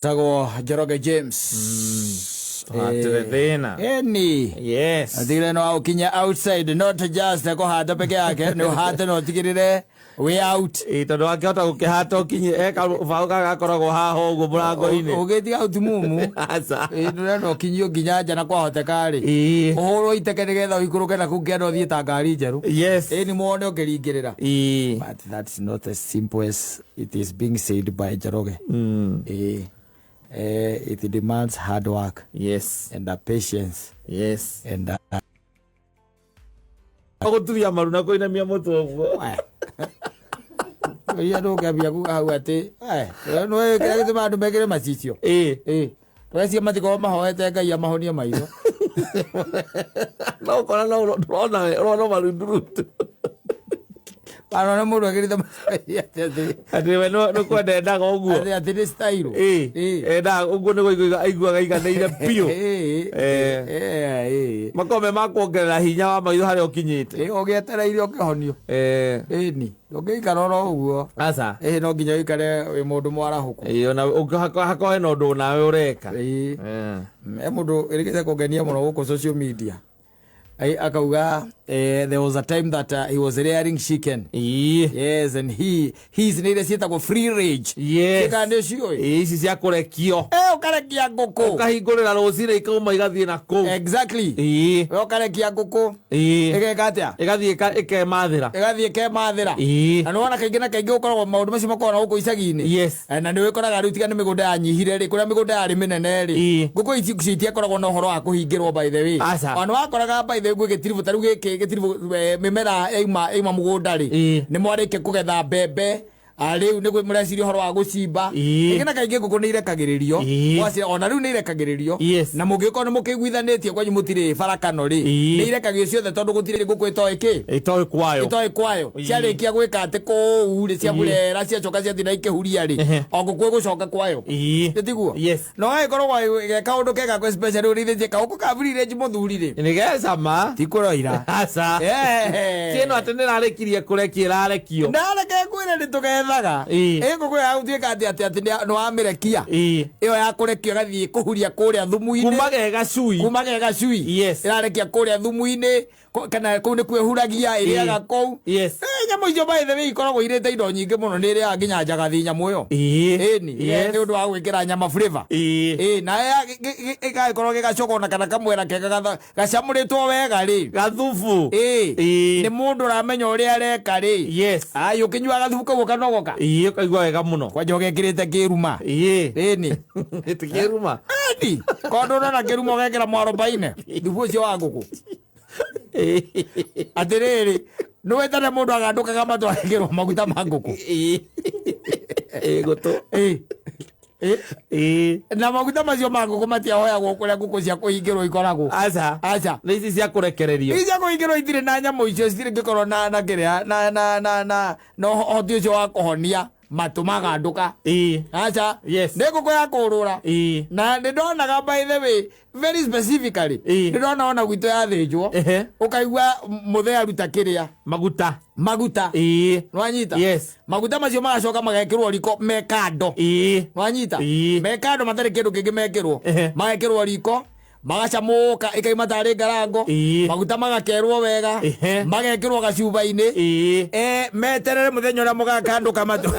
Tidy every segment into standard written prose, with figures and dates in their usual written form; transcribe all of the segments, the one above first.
Tagwo Njoroge James. Tũhatĩre thĩna. Eni. Yes. Atigĩrĩre no ũkinye outside, not just kũhata peke yake, nĩ ũhate na ũtigĩrĩre way out. Ĩ tondũ wakĩhota gũkĩhata ũkinye eka rũbaũ gaka gakoragwo haha ũguo mũrango-inĩ. Ũgĩtiga ũtumumu. Aca. Ĩ, ndũrenda ũkinyio nginya nja na kwahoteka rĩ. Ĩ. Ũhũrwo iteke nĩgetha ũikũrũke na kũu kĩanda ũthiĩ ta ngari njerũ. Yes. Ĩ, nĩ muone ũkĩringĩrĩra. Ĩ. But that's not as simple as it is being said by Njoroge. Eh, it demands hard work Yes. and a patience Yes. and a, Gũturia maru na kũinamia mũtwe ũguo. Ia ndũngĩambia kuga hau atĩ nĩwe kĩrĩa gĩtũmaga andũ mekĩre macicio. Ĩ. Ĩ, tũreciria matikorwo mahoete Ngai amahonie maitho. No ũkora no ũrona ũrona marundurutu. Kana nĩ mũndũ ekĩrĩte macicio atĩ Atĩ we nĩ kwenda endaga ũguo. atĩ nĩ style. Ĩ. Ĩ. Endaga ũguo nĩguo aiguaga aiganĩire biũ. Ĩ. Eh. Ĩ. Makoragwo me ma kuongerera hinya wa maitho harĩa ũkinyĩte. Ĩ, ũgĩetereire ũkĩhonio. Eh. Ĩni, ndũngĩikara oro ũguo. Aca. Ĩ, no nginya ũikare wĩ mũndũ mwarahũku. Ĩ, ona hakorwo hena ũndũ nawe ũreka. Ĩ. Eh. He mũndũ ĩrĩkĩte kũngenia mũno gũkũ social media. Ai, akauga there was a time that he was rearing chicken. Ĩ. Yes, and he his nĩ iria ciĩtagwo free range. Yes. Ciĩkaga nĩ ũciũĩ? Ĩ, ici cia kũrekio. Eh, ũkarekia ngũkũ. Ũkahingũrĩra rũcinĩ ikauma igathiĩ na kũu. Exactly. Ĩ. We ũkarekia ngũkũ. Ĩ. Ĩgeka atĩa? Ĩgathiĩ ĩkemathĩra. Ĩgathiĩ ĩkemathĩra. Ĩ. Na nĩwona kaingĩ na kaingĩ gũkoragwo maũndũ macio makoragwo na gũkũ icagi-inĩ. Yes. Na nĩ wĩkoraga rĩu tiga nĩ mĩgũnda yanyihire rĩ, kũrĩa mĩgũnda yarĩ mĩnene rĩ, Ĩ. ngũkũ ici ici itiakoragwo na ũhoro wa kũhingĩrwo by the way. Aca. Ona wakoraga by the way gwĩ gĩtiribũ ta rĩu gĩkĩ gĩtiribũ mĩmera yauma mũgũnda rĩ, Ĩ. nĩ mwarĩkia kũgetha mbembe, rĩu nĩ mũreciria ũhoro wa gũcimba. Ĩ. Kaingĩ na kaingĩ ngũkũ nĩ irekagĩrĩrio. Ĩ. Ona rĩu nĩ irekagĩrĩrio. Yes. Na mũngĩkorwo nĩ mũkĩiguithanĩtie kwanyu mũtirĩ barakano rĩ, Ĩ. nĩ irekagio ciothe tondũ gũtirĩ ngũkũ ĩtoĩ kĩ? Ĩtoĩ kwayo. Ĩtoĩ kwayo. Ĩ. Ciarĩkia gwĩka atĩ kũu rĩ, ciamurera ciacoka ciathiĩ na ikĩhuria rĩ, Ehe. o ngũkũ ĩgũcoka kwayo. Ĩ. Nĩ tiguo? Yes. Na ũgagĩkorwo ge kaũndũ kega kwa especially ũrĩithĩtie kaũkũ ka free range mũthuri rĩ. Nĩ gecama. Ti kũroira. Aca. Eh. Ti ĩno atĩ nĩ ĩrarĩkirie kũrekia ĩrarekio. Ndareke ngwĩre nĩ tũgethaga. Ĩ. Ĩ ngũkũ ya gũtuĩka atĩ atĩ atĩ nĩ wamĩrekia. Ĩ. Ĩyo ya kũrekio ĩgathiĩ kũhuria kũrĩa thumu-inĩ. Kuma ge gacui. Kuma ge gacui. Yes. Ĩrarekia kũrĩa thumu-inĩ. Kana kũu nĩkuo ĩhuragia, ĩrĩaga kũu. Yes. Nyamũ icio by the way ikoragwo irĩte indo nyingĩ mũno, nĩ ĩrĩaga nginya njagathi nyamũ ĩyo. Ĩ. Ĩni, Yes. nĩ ũndũ wa gwĩkĩra nyama flavor. Ĩ. Ĩ, na ĩgagĩkorwo gĩgacogona kana kamwera kega gacamũrĩtwo wega rĩ. Gathubu. Ĩ. Ĩ. Nĩ mũndũ ũramenya ũrĩa areka rĩ. Yes. Ai, ũkĩnyua gathubu kau ũkanogoka. Ĩ, ũkaigua wega mũno. Kwanja ũgekĩrĩte kĩruma. Ĩ. Ĩni. Ti kĩruma. Ĩni. Korwo ndũrona kĩruma ũgekĩra mwarobaine. Thubu ũcio wa ngũkũ. Atĩrĩrĩ, nĩwetane mũndũ agandũkaga matũ agekĩrwo maguta ma ngũkũ. Ĩ. Ĩ, gũtũ. Ĩ. Ĩ. Ĩ. Na maguta macio ma ngũkũ matiahoyagwo kũrĩa ngũkũ cia kũhingĩrwo ikoragwo. Aca. Aca. Nĩ ici cia kũrekererio. Ici cia kũhingĩrwo itirĩ na nyamũ icio citirĩ na na kĩrĩa na na na na na ũhoti ũcio wa kũhonia matũ magandũka. Ĩ. Aca. Yes. Nĩ ngũkũ ya kũrũra. Ĩ. Na nĩ ndonaga by the way very specifically. Ĩ. Nĩ ndona ona gwitũ yathĩnjwo. Ehe. Ũkaigua mũthee aruta kĩrĩa. Maguta. Maguta. Ĩ. Nwanyita? Yes. Maguta macio magacoka magekĩrwo riko me kando. Ĩ. Nwanyita? Ĩ. Me kando matarĩ kĩndũ kĩngĩ mekĩrwo. Ehe. Magekĩrwo riko magacamũka ĩkaima tarĩ ngarango. Ĩ. Maguta magakerwo wega. Ehe. Magekĩrwo gacuba-inĩ. Ĩ. Meterere mũthenya ũrĩa mũgakandũka matũ.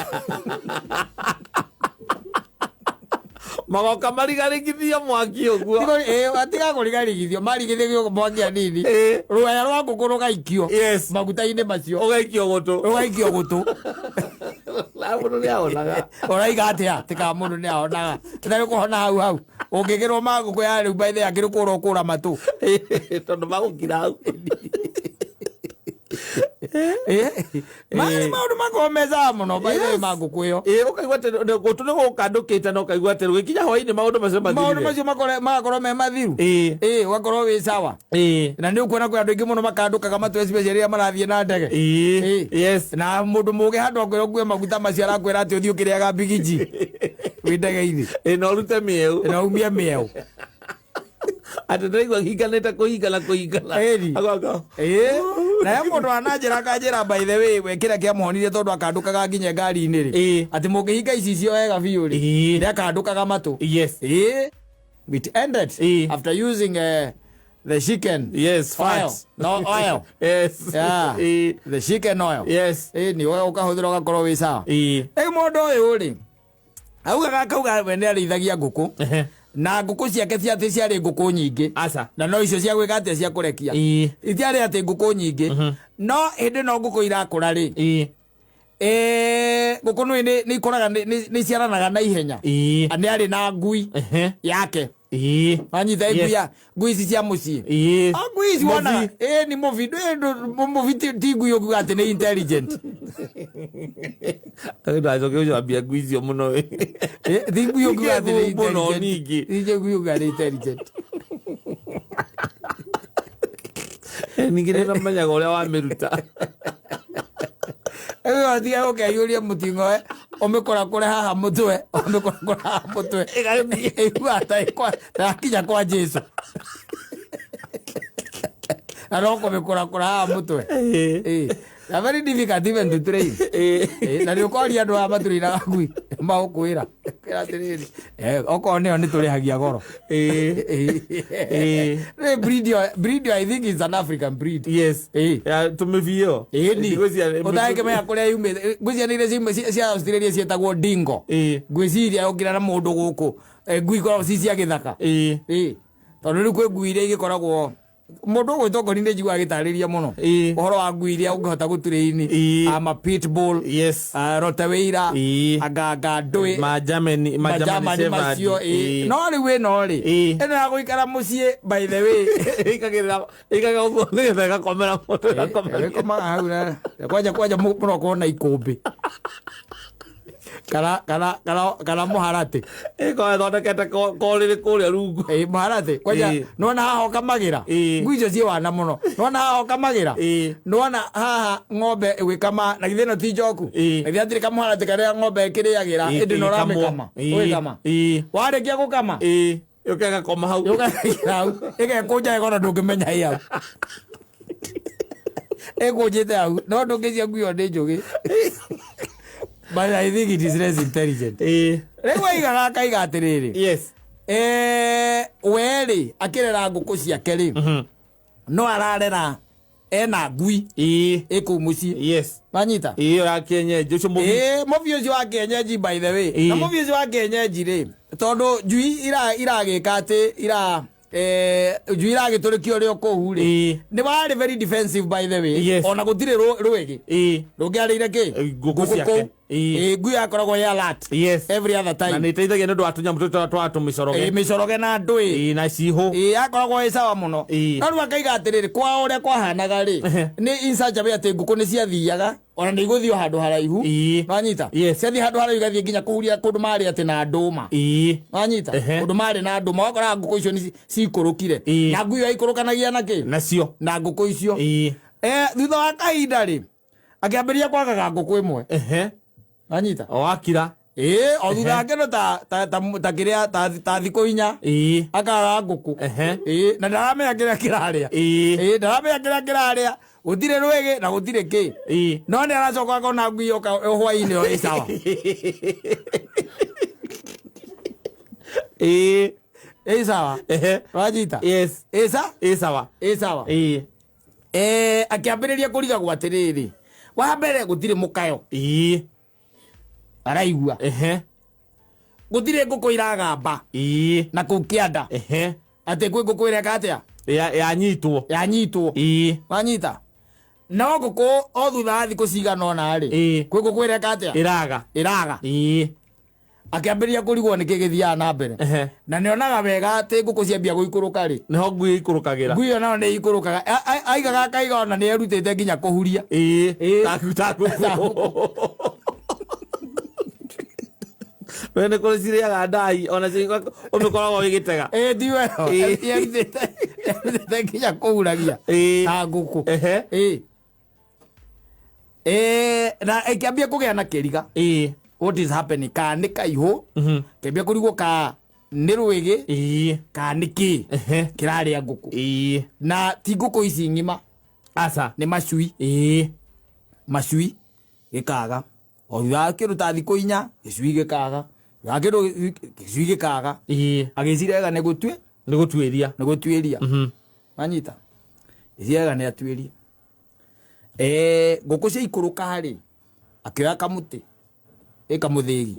Magoka marigarigithia mwaki ũguo. Tiga kũrigarigithio, marigithio mwaki hanini. Ĩ. Rũaya rwa ngũkũ rũgaikio. Yes. Maguta-inĩ macio. Ũgaikio gũtũ. Rũgaikio gũtũ. Na mũndũ nĩ ahonaga. Ũraiga atĩa? Tika mũndũ nĩ ahonaga. Ũtarĩ kũhona hau hau. Ũngĩkĩrwo ma ngũkũ ya rĩu by the way akĩrĩ kũra ũkũra matũ. Tondũ magũkira hau. Marĩ maũndũ makoragwo mecaga mũno by the way ma ngũkũ ĩyo. Ĩ, ũkaigua atĩ gũtũ nĩ gũkandũkĩte na ũkaigua atĩ rũgĩkinya hwainĩ maũndũ macio mathirire. Maũndũ macio magakorwo me mathiru. Ĩ. Ĩ, ũgakorwo wĩ sawa. Ĩ. Na nĩ ũkuona kwĩ andũ aingĩ mũno makandũkaga matũ especially rĩrĩa marathiĩ na ndege. Ĩ. Ĩ. Yes. Na mũndũ mũgĩ handũ akwĩra ũkue maguta macio arakwĩra atĩ ũthiĩ ũkĩrĩaga mbigiji wĩ ndege-inĩ. Ĩ, na ũrute mĩeũ. Na umie mĩeũ. Atĩ ndĩraigua hinganĩte kũhingana kũhingana. Ĩni. Agoka. Ĩ. Na he mũndũ wananjĩra akanjĩra, by the way, we kĩrĩa kĩamuhonirie tondũ akandũkaga nginya ngari-inĩ rĩ, atĩ mũngĩhinga icicio wega biũ rĩ, nĩ akandũkaga matũ. It ended after using the chicken oil. Fat. No oil. Yeah. The chicken oil. Ni we ũkahũthĩra ũgakorwo wĩ sawa. Rĩu mũndũ ũyũ rĩ, augaga akauga we nĩ arĩithagia ngũkũ na ngũkũ ciake ciatĩ ciarĩ ngũkũ nyingĩ Aca. na no icio cia gwĩka atĩa, cia kũrekia. Itiarĩ atĩ ngũkũ nyingĩ, no hĩndĩ no ngũkũ irakũra rĩ, ngũkũ nĩ ikũraga, nĩ iciaranaga na ihenya. Nĩ arĩ na ngui yake. Wanyita? Ngui ya ngui ici cia mũciĩ. Ah, ngui ici wonaga ni mũbi. Mũbi ti ngui ũkiuga atĩ nĩ intelligent. Ndacoke gũcambia ngui icio mũno. Ti ngui ũkiuga atĩ nĩ Mũno intelligent. ningĩ. Ti ngui ũkiuga nĩ intelligent. Ningĩ nĩ mamenyaga ũrĩa wamĩruta. Rĩu atiga ũkeiyũria mũting'oe, ũmĩkorakũre haha mũtwe, ũmĩkorakũre haha mũtwe, ĩiguaga ta yakinya kwa Jesu, na no kũmĩkorakũra haha mũtwe. Na very difficult even to train. Na nĩ ũkoria andũ aya matũrĩraga ngui magũkwĩra kwĩra atĩrĩrĩ, okorwo nĩyo nĩ tũrĩhagia goro. Rĩ breed ĩyo, I think is an African breed. Ya tũmĩbi ĩyo. Ĩni. Ngwĩciria- Ũtangĩmenya kũrĩa yumĩte, ngwĩciria nĩ iria cia Australia ciĩtagwo dingo. Ngwĩciria ũngĩra na mũndũ gũkũ, ngui ikoragwo ci cia gĩthaka. Tondũ rĩu kwĩ ngui iria igĩkoragwo mũndũ ũgwĩtwo ngoni nĩ njiguaga agĩtarĩria mũno ũhoro wa ngui iria ũngĩhota gũtũrĩini, ama pitbull, Rottweiler, anganga ndũĩ Ma Germany, ma Germany majamani Shepherd. macio. No rĩu ĩno rĩ, ĩno ya gũikara mũciĩ, by the way, Ĩkagĩrĩra ĩkaga ũguo nĩgetha ĩgakomera mũndũ, ĩgakomera. Ĩkomaga hau kwanja kwanja mũrokorwo na ikũmbĩ kana mũharatĩ. Ĩkorwo ĩthondekete korĩrĩ kũrĩa rungu. Mũharatĩ kwanja. Nĩwona haha ũkamagĩra? Ngui icio ciĩ wana mũno. Nĩwona haha ũkamagĩra? Nĩwona haha ng'ombe ĩgĩkama? Na githĩ ĩno ti njoku? Na githĩ hatirĩ kamũharatĩ karĩa ng'ombe ĩkĩrĩagĩra? Ĩndĩ no ũramĩkama, ũgĩkama, warĩkia gũkama, Yũke ĩgakoma hau. Yũkagira hau ĩgekũnja ĩkona ndũngĩmenya ĩ hau, ĩkũnjĩte hau, no ndũngĩcia ngui ĩyo nĩ njũgĩ, but I think it is less intelligent. Rĩu aigaga akaiga atĩrĩrĩ, we rĩ, akĩrera ngũkũ ciake rĩ, no ararera ena ngui ĩkũu mũciĩ. Wanyita? Ĩyo ya kienyeji ũcio mũbi. Mũbi ũcio wa kienyeji, by the way. Na mũbi ũcio wa kienyeji rĩ, tondũ njui iragĩka atĩ ira njui iragĩtũrĩkio ũrĩa kũu rĩ, nĩ warĩ very defensive, by the way. Ona gũtirĩ rwĩgĩ rũngĩarĩire kĩ Ngũkũ ciake. Kũu. Ngui yakoragwo ĩ alert every other Na time. nĩ ĩteithagia nĩ ũndũ wa tũnyamũ tũtũ twa tũmĩcoroge. Mĩcoroge na ndũĩ. Na cihũ. Yakoragwo ĩ sawa mũno. No rĩu akaiga atĩrĩrĩ, kwao ũrĩa kwahanaga rĩ, nĩ in such a way atĩ ngũkũ nĩ ciathiaga, ona nĩ igũthiĩ o handũ haraihu. Wanyita? Ciathiĩ handũ haraihu, igathiĩ nginya kũhuria kũndũ marĩ atĩ na ndũma. Wanyita? Kũndũ marĩ na ndũma, wakoraga ngũkũ icio nĩ cikũrũkire. Na ngui ĩyo yaikũrũkanagia na kĩ? Nacio. Na ngũkũ icio. Thutha wa kahinda rĩ, akĩambĩrĩria kwagaga ngũkũ ĩmwe. Wanyita? O akira. O thutha wa kĩndũ ta kĩrĩa ta thikũ 4, akaga ngũkũ. Na ndaramenya kĩrĩa kĩrarĩa. Ndaramenya kĩrĩa kĩrarĩa, gũtirĩ rwĩgĩ na gũtirĩ kĩ. No nĩ aracoka akona ngui yoka hwainĩ ĩyo ĩ sawa. Ĩ sawa. Wanyita? Yes. Ĩ sa Ĩ sawa. Ĩ sawa. Akĩambĩrĩria kũrigagwo atĩrĩrĩ, wa mbere gũtirĩ mũkayo araigua, gũtirĩ ngũkũ iragamba na kũu kĩanda atĩ kwĩ ngũkũ ĩreka atĩa. Yanyitwo. Yanyitwo. Wanyita? No ngũkũ o thutha wa thikũ cigana ũna rĩ, kwĩ ngũkũ ĩreka atĩa? Ĩraga. Ĩraga. Akĩambĩrĩria kũrigwo nĩkĩ gĩthiaga na mbere. Na nĩonaga wega atĩ ngũkũ ciambia gũikũrũka rĩ, Nĩho ngui ĩikũrũkagĩra. Ngui ĩyo nayo nĩ ikũrũkaga. Aigaga akaiga ona nĩ erutĩte nginya kũhuria. Taku taku. We nĩ kũrĩ cirĩaga ndai ona ũmĩkoragwo ĩgĩtega. Tiwe erutĩte nginya kũhuragia ta ngũkũ. Na ĩkĩambia kũgĩa na kĩriga, what is happening, ka nĩ kaihũ, kĩambia kũrigwo ka nĩ rwĩgĩ, ka nĩ kĩ kĩrarĩa ngũkũ, na ti ngũkũ ici ng'ima. Aca. Nĩ macui. Macui gĩkaga o thutha wa kĩndũ ta thikũ 4, gĩcui gĩkaga, thutha wa kĩndũ gĩcui gĩkaga. Agĩciria wega nĩ gũtue Nĩ gũtuĩria. Nĩ gũtuĩria. Manyita gĩciria wega nĩ atuĩria. Ngũkũ ciaikũrũka rĩ, akĩoya kamũtĩ ĩkamũthĩgi,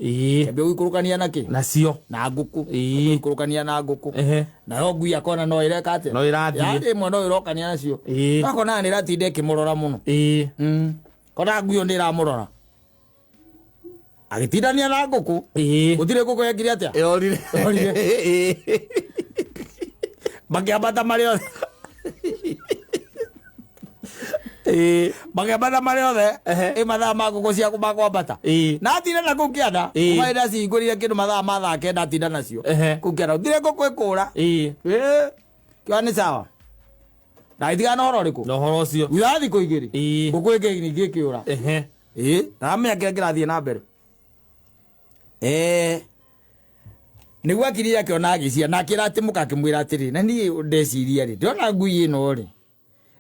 kĩambia gũikũrũkania nakĩ? Nacio. Na ngũkũ. Gũikũrũkania na ngũkũ. Nayo ngui akona no ĩreka atĩa? No ĩrathiĩ. Yarĩ ĩmwe no ĩrokania nacio. Akona nĩ ĩratinda ĩkĩmũrora mũno. Kona ngui ĩyo nĩ ĩramũrora, agĩtindania na ngũkũ. Gũtirĩ ngũkũ yekire atĩa? Ĩrorire. Ĩrorire. Makĩambata marĩ othe. Makĩambata marĩ othe. Ĩ mathaa ma ngũkũ cia makwambata. Na atinda na kũu kĩanda. Kuma hĩndĩ acihingũrire kĩndũ mathaa ma thaa 9, atinda nacio kũu kĩanda, gũtirĩ ngũkũ ĩkũra. Kĩo nĩ sawa na ĩtigana na ũhoro ũrĩkũ? Na ũhoro ũcio. Thutha wa thikũ 2, ngũkũ ĩngĩ ningĩ ĩkĩũra. Ndaramenya kĩrĩa kĩrathiĩ na mbere. Nĩguo akirire akĩona agĩcia na akĩra atĩ mũka, akĩmwĩra atĩrĩ, na niĩ ndeciria rĩ, ndĩrona ngui ĩno rĩ,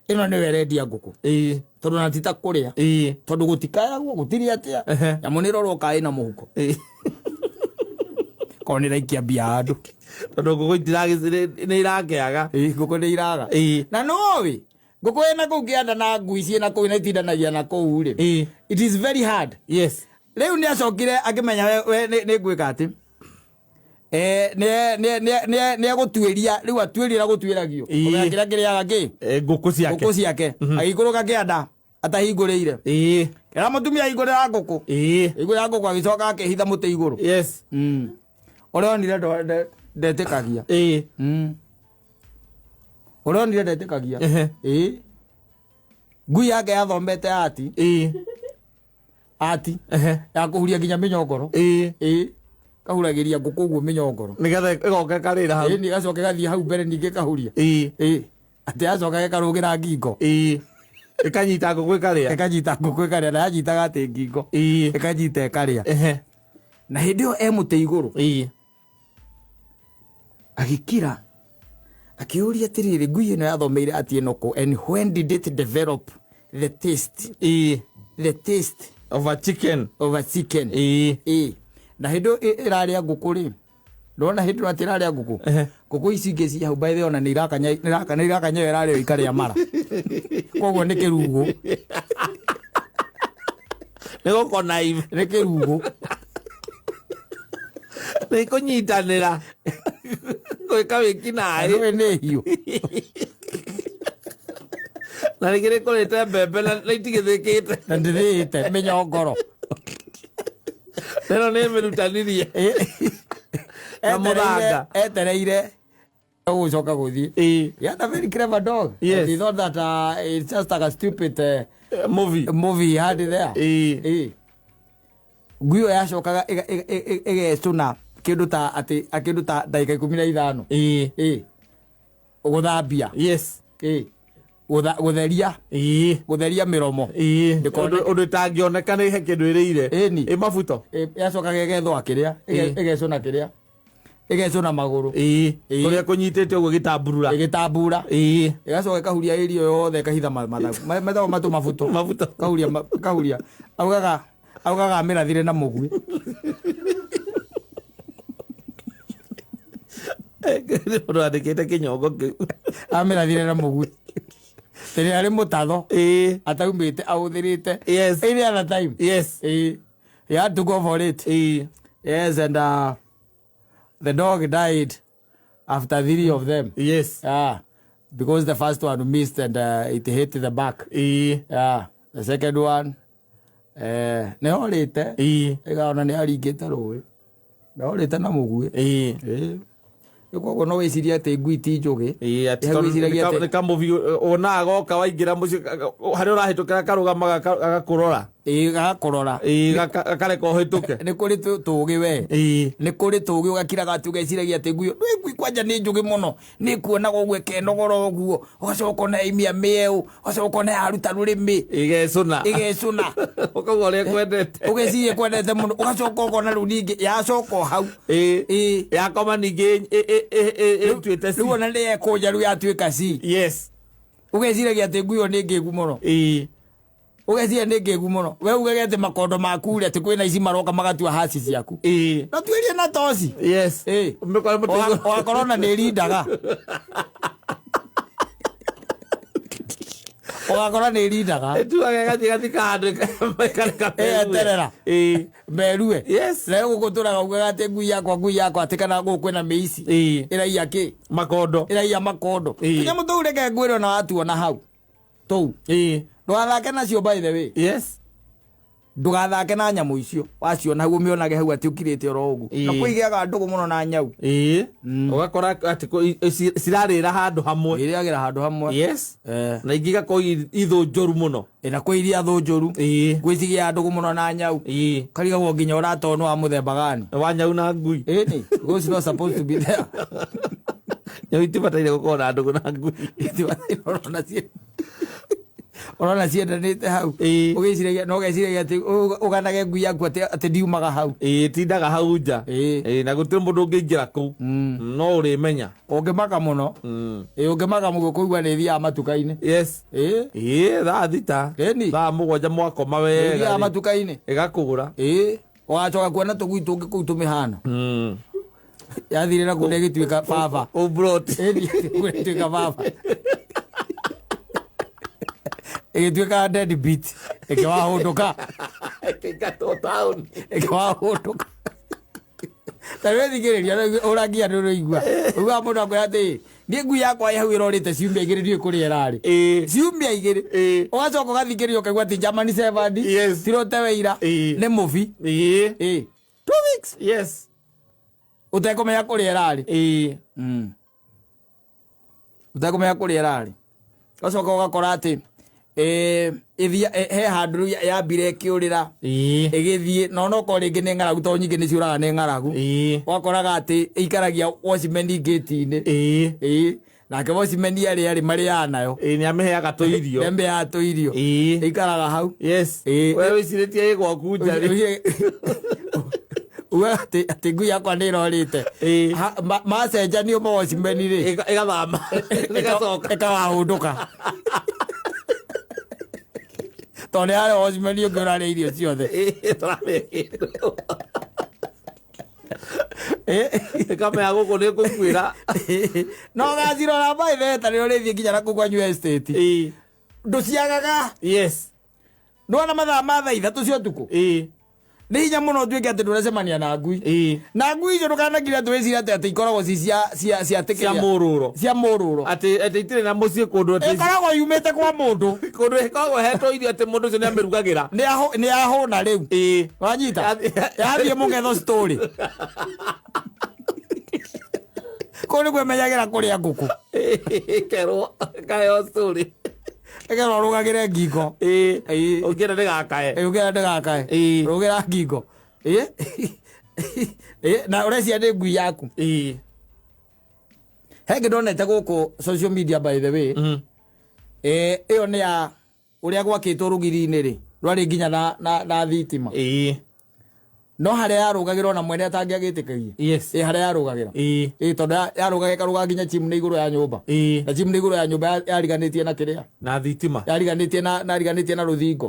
ĩno nĩyo ĩrendia ngũkũ, tondũ na ti ta kũrĩa, tondũ gũtikayagwo, gũtirĩ atĩa. Nyamũ nĩ ĩrorwo kaĩ na mũhuko, korwo nĩ ĩraikia mbia andũ. Tondũ ngũkũ nĩ irakĩaga. Ngũkũ nĩ iraga. Na nĩwoĩ ngũkũ ĩna kũu kĩanda na ngui ciĩna kũu na itindanagia na kũu rĩ, it is very hard. Rĩu nĩ acokire akĩmenya we nĩ ngwĩka atĩ nĩ egũtuĩria rĩu, atuĩria ũrĩa gũtuĩragio. Kũmenya kĩrĩa kĩrĩaga kĩ Ngũkũ ciake. Ngũkũ ciake. Agĩikũrũka kĩanda atahingũrĩire, kĩra mũtumia ahingũrĩra ngũkũ. Hingũrĩra ngũkũ, agĩcoka akĩhitha mũtĩ igũrũ. Ũrĩa onire ndetĩkagia. Ũrĩa onire ndetĩkagia. Ngui yake yathomete ati ati ya kũhuria nginya mĩnyongoro. Kahuragĩria ngũkũ ũguo mĩnyongoro. Nĩgetha ĩgoka ĩkarĩra hau. Nĩ gacoka gathiĩ hau mbere ningĩ kahuria. Atĩ yacoka gĩkarũgĩra ngingo. Ĩkanyita ngũkũ ĩkarĩa. Ĩkanyita ngũkũ ĩkarĩa, na yanyitaga atĩ ngingo, ĩkanyita ĩkarĩa. Na hĩndĩ ĩyo e mũtĩ igũrũ, agĩkira akĩũria atĩrĩrĩ, ngui ĩno yathomeire atĩ ĩno kũ, and when did it develop the taste, the taste of a chicken? Of a chicken. Na hĩndĩ ĩyo ĩrarĩa ngũkũ rĩ, ndona hĩndĩ ĩyo atĩ ĩrarĩa ngũkũ, ngũkũ ici ingĩ ci hau by the way ona nĩ irakanya, nĩ irakanya ĩyo ĩrarĩo ikarĩa mara, koguo nĩ kĩrugũ. Nĩ gũkonaive. Nĩ kĩrugũ. Nĩ kũnyitanĩra gwĩka wĩkinaĩ. Nĩ nĩ hiũ. Na rĩngĩ nĩ kũrĩte mbembe na itigĩthĩkĩte. Na ndĩthĩĩte mĩnyongoro. Ĩno nĩ mĩrutanirie na mũthanga. Etereire gũcoka gũthiĩ. He had a very clever dog. And he thought that it's just like a stupid movie movie he had there. Ngui ĩyo yacokaga ĩgecũna kĩndũ ta atĩ kĩndũ ta ndagĩka 15. Gũthambia. Gũtheria. Gũtheria mĩromo. Ũndũ ĩtangĩoneka nĩ he kĩndũ ĩrĩire. Ĩni. Ĩ mabuto. Yacokaga ĩgethũa kĩrĩa, ĩgecũna kĩrĩa, ĩgecũna magũrũ. Kũrĩa kũnyitĩte ũguo gĩtamburura. Ĩgĩtambura. Ĩgacoka ĩkahuria ĩrio yothe, ĩkahitha mathagu. Metagwo matũ mabuto. Mabuto. Kahuria kahuria, augaga amĩrathire na mũgui. Mũndũ andĩkĩte kĩnyongo kĩu. Amĩrathire na mũgui tĩrĩ arĩ mũtatho ataumĩte ahũthĩrĩte any other time. He had to go for it. Yes, and the dog died after three of them. Yeah, because the first one missed and it hit the back. Yeah, the second one nĩ orĩte. Ĩgaona nĩ aringĩte rũĩ nĩ orĩte na mũguĩ. Rĩu koguo no wĩcirie atĩ ngui ti njũgĩ. Atĩ tondũ Wĩciragia nĩ kamũbi wonaga goka waingĩra mũciĩ, harĩa ũrahĩtũkĩra karũgama gagakũrora. Gagakũrora. Gakareka ũhĩtũke. Nĩ kũrĩ tũgĩ we. Nĩ kũrĩ tũgĩ ũgakiraga atĩ ũgeciragia atĩ ngui ĩyo, ngui kwanja nĩ njũgĩ mũno, nĩ kuonaga ũguo ĩkenogora ũguo, ũgacoka ona yaimia mĩeũ, ũgacoka ona yaruta rũrĩmĩ. Ĩgecũna. Ĩgecũna. Ũkauga ũrĩa kwendete. Ũgeciria kwendete mũno, ũgacoka ũkona rĩu ningĩ yacoka o hau. Yakoma ningĩ ĩtuĩte Rĩu ona nĩ yekũnja, rĩu yatuĩka ci. Ũgeciragia atĩ ngui ĩyo nĩ ngĩgu mũno. Ũgeciria nĩ ngĩgu mũno. We ugage atĩ makondo maku rĩ, atĩ kwĩna ici maroka magatua haci ciaku. No tuĩrie na toci. Yes. Ũmĩkore mũtĩ igũrũ. Ũgakorwo na nĩ ĩrindaga. Ũgakora nĩ ĩrindaga. Ĩtuaga ĩgathiĩ ĩgathika handũ ĩkareka Ĩgeterera. Merue. Yes. Nayo gũkũ tũraga ugaga atĩ ngui yakwa, ngui yakwa, atĩ kana gũkũ kwĩna mĩici. Ĩraiya kĩ? Makondo. Ĩraiya makondo. Tũnyamũ tũu reke ngwĩre ona watuona hau. Tũu. Ndũgathake nacio by the way. Yes. Ndũgathake na nyamũ icio. Waciona hau ũmĩonage hau atĩ ũkirĩte oro ũguo. Na kwĩ igĩaga ndũgũ mũno na nyau. Ũgakora atĩ cirarĩra handũ hamwe. Irĩagĩra handũ hamwe. Yes. Na ingĩ igakorwo ithũ njũru mũno. Na kwĩ iria thũ njũru. Kwĩ cigĩaga ndũgũ mũno na nyau. Karigagwo nginya ũrata wa mũthemba gani. Wa nyau na ngui. Ĩni, because not supposed to be there. Nyau itibataire gũkorwo na ndũgũ na ngui. Itibataire ũrona ũrona ciendanĩte hau. Ũgĩciragia, no ũgeciragia atĩ ũganage ngui yaku atĩ ndiumaga hau. Tindaga hau nja. Na gũtirĩ mũndũ ũngĩingĩra kũu. No ũrĩmenya. Ũngĩmaka mũno. Ũngĩmaka mũno kũigua nĩ ĩthiaga matuka-inĩ. Yes. Thaa 6. Ĩni. Thaa 7 mwakoma wega. Ĩthiaga matuka-inĩ. Ĩgakũgũra. Ũgacoka kuona tũgui tũngĩ kũu tũmĩhana. Yathire na kũrĩa ĩgĩtuĩka baba. Ũmbroti. Ĩni, ĩgĩtuĩka baba. Ĩgĩtuĩka dead beat. Ĩkĩwahũndũka. Ĩkĩingatwo taũni. Ĩkĩwahũndũka. Ta rĩu thikĩrĩria, ũrangia nĩ ũraigua. Ũiguaga mũndũ akwĩra atĩ, niĩ ngui yakwa ĩ hau ĩrorĩte ciumia igĩrĩ ndiũĩ kũrĩa ĩrarĩ. Ciumia igĩrĩ. Ũgacoka ũgathikĩrĩria ũkaigua atĩ Germany Shepherd, Yes. tirote wĩira, nĩ mũbi. 2 weeks. Yes. Ũtekũmenya kũrĩa ĩrarĩ. Ũtekũmenya kũrĩa ĩrarĩ. Ũgacoka ũgakora atĩ, he handũ rĩu yambire ĩkĩũrĩra. Ĩgĩthiĩ, na onokorwo rĩngĩ nĩ ng'aragu, tondũ nyingĩ nĩ ciũraga nĩ ng'aragu. Ũgakoraga atĩ ĩikaragia watchman gate-inĩ. Nake watchman arĩa arĩ marĩaga nayo. Nĩ amĩheaga tũirio. Nĩ amĩheaga tũirio. Ĩikaraga hau. Yes. We wĩcirĩtie ĩ gwaku nja rĩ. Ugaga atĩ ngui yakwa nĩ ĩrorĩte. Macenjanio ma watchman rĩ. Ĩgathama. Ĩgacoka. Ĩkawahũndũka. Tondũ nĩ harĩ watchman ũngĩ ũrarĩa irio ciothe. Tũramĩa kĩndũ. Ĩkamenya gũkũ nĩ ngũkuĩra. No ũgacirora by the way, ta rĩrĩa ũrĩthiĩ nginya na kũu kwanyu estate. Ndũciagaga. Yes. Nĩwona mathaa ma thaa 3 cia ũtukũ? Nĩ hinya mũno ũtuĩke atĩ ndũracemania na ngui. Na ngui icio ndũkanakire atĩ wĩcirie atĩ ikoragwo ci cia Cia mũrũro. Cia mũrũro. Atĩ itirĩ na mũciĩ kũndũ atĩ Ĩkoragwo yumĩte kwa mũndũ. Kũndũ ĩkoragwo ĩhetwo irio atĩ mũndũ ũcio nĩamĩrugagĩra. Nĩ ahũna rĩu. Wanyita? Yathiĩ mũgetho story. Kũu nĩkuo ĩmenyagĩra kũrĩa ngũkũ. Ĩkerwo, ĩkaheo story. Ĩkerwo rũgagĩre ngingo. Ũngĩenda ndĩgakae. Ũngĩenda ndĩgakae. Rũgĩra ngingo. Na ũrecia nĩ ngui yaku. He ngĩ ndonete gũkũ social media by the way. Ĩyo nĩ ya ũrĩa gwakĩtwo rũgiri-inĩ rĩ, rwarĩ nginya na thitima. No harĩa yarũgagĩrwo na mwene atangĩagĩtĩkĩria. Yes. Harĩa yarũgagĩra. Tondũ yarũgaga ĩkarũga nginya chimney igũrũ ya nyũmba. Na chimney igũrũ ya nyũmba yariganĩtie na kĩrĩa? Na thitima. Yariganĩtie na, na yariganĩtie na rũthingo.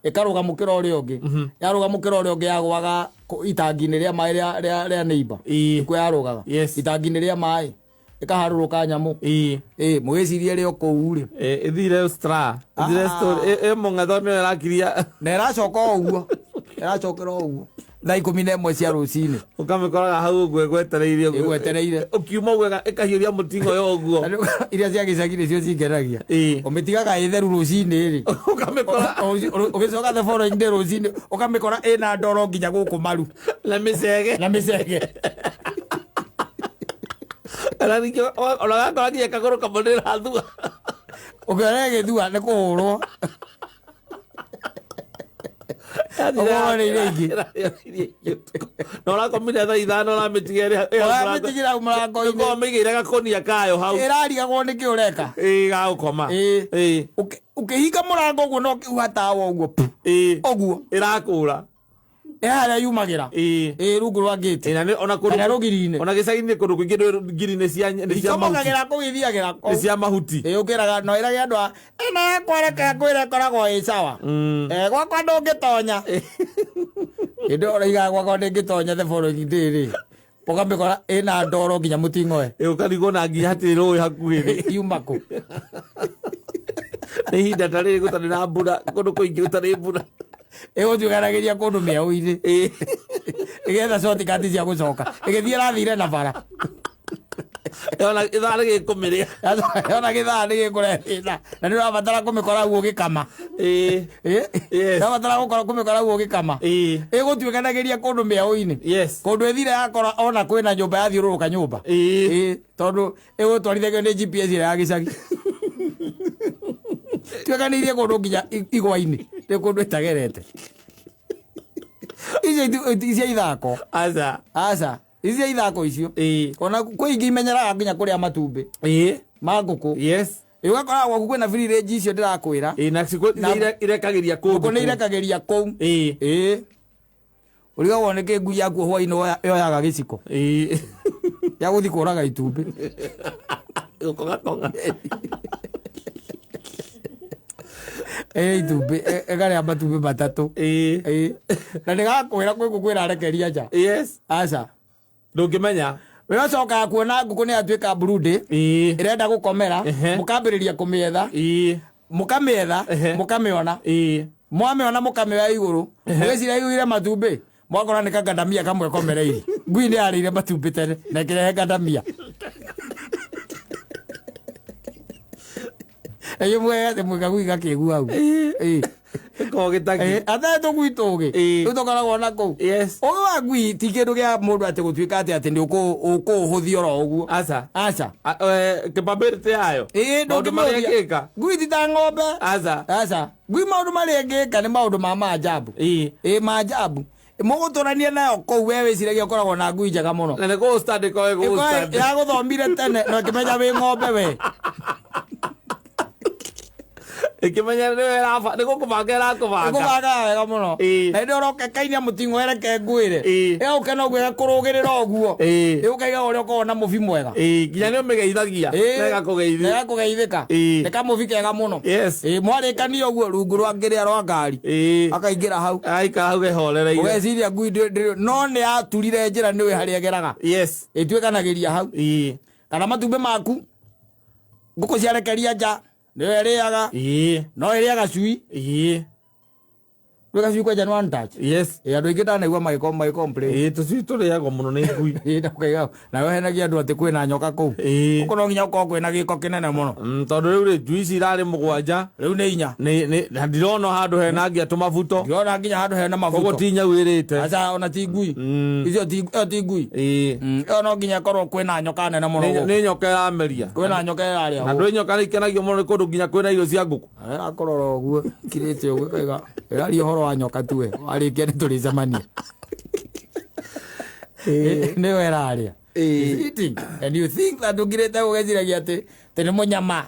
Ĩkarũga mũkĩra ũrĩa ũngĩ. Yarũga mũkĩra ũrĩa ũngĩ yagũaga itangi-inĩ rĩa maĩ rĩa neighbor. Nĩkuo yarũgaga. Yes. Itangi-inĩ rĩa maĩ. Ĩkaharũrũka nyamũ. Mũgĩcirie rĩ o kũu rĩ. Ĩthire stra. Ĩthire story. Mũng'etho nĩyo ĩrakiria. Na ĩracoka o ũguo. Ĩracokera o ũguo. Thaa 11 cia rũcinĩ. Ũkamĩkoraga hau ũguo ĩgwetereire ũguo. Ĩgwetereire. Ũkiuma ũguo ĩkahiũria mũting'oyo ũguo. Na rĩu iria cia gĩcagi nĩcio cingenagia. Ũmĩtigaga ĩtheru rũcinĩ rĩ. Ũkamĩkora. Ũgĩcoka the following day rũcinĩ, ũkamĩkora ĩna ndoro nginya gũkũ maru. Na mĩcege. Na mĩcege. Ona ningĩ ona gakora nginya kagũrũ kamwe nĩ ĩrathua. Ũkĩona ĩgĩthua nĩ kũhũrwo. Ũkorwo nĩ iria ingĩ. Na ũrakomire thaa 5 ũramĩtiga ĩrĩ hau mũrango. Ũramĩtigĩra hau mũrango-inĩ. Ũkorwo ũmĩigĩire gakũnia kayo hau. Ĩrarigagwo nĩkĩ ũreka. Gagũkoma. Ũkĩhinga mũrango ũguo na ũkĩhuha tawa ũguo, pu. Ũguo. Ĩrakũra. Ĩ harĩa yumagĩra. Ĩĩ. Ĩ rungu rwa ngĩti. Ĩ, na nĩ- ona kũndũ Kana rũgiri-inĩ. Ona gĩcagi-inĩ kũndũ kũingĩ ngiri nĩ cia nĩ cia mahuti. Icomokagĩra kũu ithiagĩra Nĩ kũu. cia mahuti. Ĩ ũkĩraga no ĩrage andũ a ĩno yakwa reke ngwĩre ĩkoragwo ĩ sawa. Eh, gwakwa ndũngĩtonya. Hĩndĩ ĩyo ũraigaga gwakwa ndĩngĩtonya the following day rĩ. Ũkamĩkora ĩna ndoro nginya mũting'oe. Ĩ, ũkarigwo na nginya hatirĩ rũĩ hakuhĩ rĩ. Yuma kũ? Nĩ ihinda ta rĩrĩ gũtarĩ na mbura kũndũ kũingĩ gũtarĩ mbura. Ĩgũtuĩkanagĩria kũndũ mĩaũ-inĩ. Ĩgetha shortcut cia gũcoka. Ĩgĩthiĩ ĩrathire na bara. Ona ithaa rĩgĩkũmĩrĩa. Ona gĩthaa nĩ gĩkũrehe thĩna. Na nĩ ũrabatara kũmĩkora guo ũgĩkama. Ĩ. Yes. Ũrabatara gũkorwo kũmĩkora guo ũgĩkama. Ĩ. Ĩgũtuĩkanagĩria kũndũ mĩaũ-inĩ. Yes. Kũndũ ĩthire yakora ona kwĩna nyũmba yathiũrũrũka nyũmba. Ĩ. Ĩ, tondũ ĩgũtwarithagio nĩ GPS ĩrĩa ya gĩcagi. Tuĩkanĩirie kũndũ nginya igwa-inĩ. Nĩ kũndũ ĩtagerete. Icio cia ithako. Aca. Aca. Ici cia ithako icio. Ĩ. Ona kwĩ ingĩ imenyeraga nginya kũrĩa matumbĩ Ĩ. ma ngũkũ. Yes. Ĩ ũgakora gwaku kwĩna free range icio ndĩrakwĩra. Ĩ, na cikũ irekagĩria kũndũ. Ngũkũ nĩ irekagĩria kũu. Ĩ. Ĩ. Ũrigagwo nĩ kĩ ngui yaku hwainĩ yoyaga gĩciko. Ĩ. Ya gũthiĩ kũraga itumbĩ. Gũkongakonga. Ĩ itumbĩ ĩkarĩa matumbĩ matatũ. Ĩ. Ĩ. Na ndĩgakwĩra kwĩ ngũkũ ĩrarekeria nja. Yes. Aca. Ndũngĩmenya. We ũcokaga kuona ngũkũ nĩ yatuĩka brudi. Ĩ. Ĩrenda gũkomera. Ehe. Mũkambĩrĩria kũmĩetha. Ĩ. Mũkamĩetha. Ehe. Mũkamĩona. Ĩ. Mwamĩona mũkamĩoya igũrũ. Mũgĩciria ĩiyũire matumbĩ. Mwakora nĩ kangandamia kamwe komereire. Ngui nĩ yarĩire matumbĩ tene na ĩkĩrehe ngandamia. Ĩkĩmwega kagui gakĩgua hau. Ĩ. Ĩkoragwo gĩtagi. Ate tũgui tũgĩ. Ĩ. Rĩu tũkoragwo na kũu. Yes. Ũgĩ wa ngui ti kĩndũ kĩa mũndũ atĩ gũtuĩka atĩ atĩ nĩ ũkũũhũthia oro ũguo. Aca. Aca. Capability yayo. Ĩ Maũndũ marĩa ndũngĩmĩhũthia. ĩngĩka. Ngui ti ta ng'ombe. Aca. Aca. Ngui maũndũ marĩa ĩngĩka nĩ maũndũ ma maajabu. Ĩ. Ĩ maajabu. Mũgũtũrania nayo kũu we wĩciragia ũkoragwo na ngui njega mũno. Na nĩ kũ stand ĩkoragwo ĩgũ stand. Yagũthomire tene na ĩkĩmenya wĩ ng'ombe we. Ĩkĩmenya nĩwe ĩraba nĩ gũkũbanga ĩrakũbanga. Ĩkũbangaga wega mũno. Ĩ. Na hĩndĩ ĩyo ũroka ĩkainia mũting'o ĩreke ngwĩre. Ĩ. Ĩgagũkena ũguo ĩgakũrũgĩrĩra ũguo. Ĩ. Ĩgũkaiga ũrĩa ũkoragwo na mũbi mwega. Ĩ, nginya nĩ ũmĩgeithagia. Ĩ. Na ĩgakũgeithia. Na ĩgakũgeithĩka. Ĩ. Nĩ kamũbi kega mũno. Yes. Ĩ, mwarĩkania ũguo rungu rwa ngĩrĩa rwa ngari. Ĩ. Akaingĩra hau. Aikara hau ehorereire. Ũgeciria ngui no nĩ yaturire njĩra nĩũĩ harĩa ĩgeraga. Yes. Ĩtuĩkanagĩria hau. Ĩ. Kana matumbĩ maku. Ngũkũ ciarekeria nja. Nĩyo ĩrĩaga. Ĩ. No ĩrĩaga cui. Ĩ. Gwĩ gacui kwenja nĩ one touch. Yes. Ĩ, andũ aingĩ ndanaigua magĩko complain. Ĩ, tũcui tũrĩagwo mũno nĩ ngui. Ĩ, na ũkaiga nawe ũhenagia andũ atĩ kwĩna nyoka kũu. Ĩ. Gũkũ no nginya gũkorwo kwĩna gĩko kĩnene mũno. Tondũ rĩu rĩ njui ici irarĩ mũgwanja. Rĩu nĩ inya. Nĩ nĩ na ndirona handũ hena nginya tũmabuto. Ndĩrona nginya handũ hena Koguo mabuto. ti nyau ĩrĩte. Aca ona ti ngui. Icio ti ĩyo ti ngui. Ĩ. Ĩyo no nginya ĩkorwo kwĩna nyoka nene mũno Nĩ gũkũ. nĩ nyoka ĩrameria. Kwĩna nyoka ĩrarĩa Na gũkũ. ndũĩ nyoka nĩ ikenagio mũno nĩ kũndũ nginya kwĩna irio cia ngũkũ. Ĩrakũrora ũguo kirĩte ũguo ĩkauga ĩraria ũhoro wa nyoka tuwe warĩkia nĩ tũrĩcemania. Nĩyo ĩrarĩa. It's eating. And you think that ũkirĩte ũgeciragia atĩ atĩ nĩ mũnyama.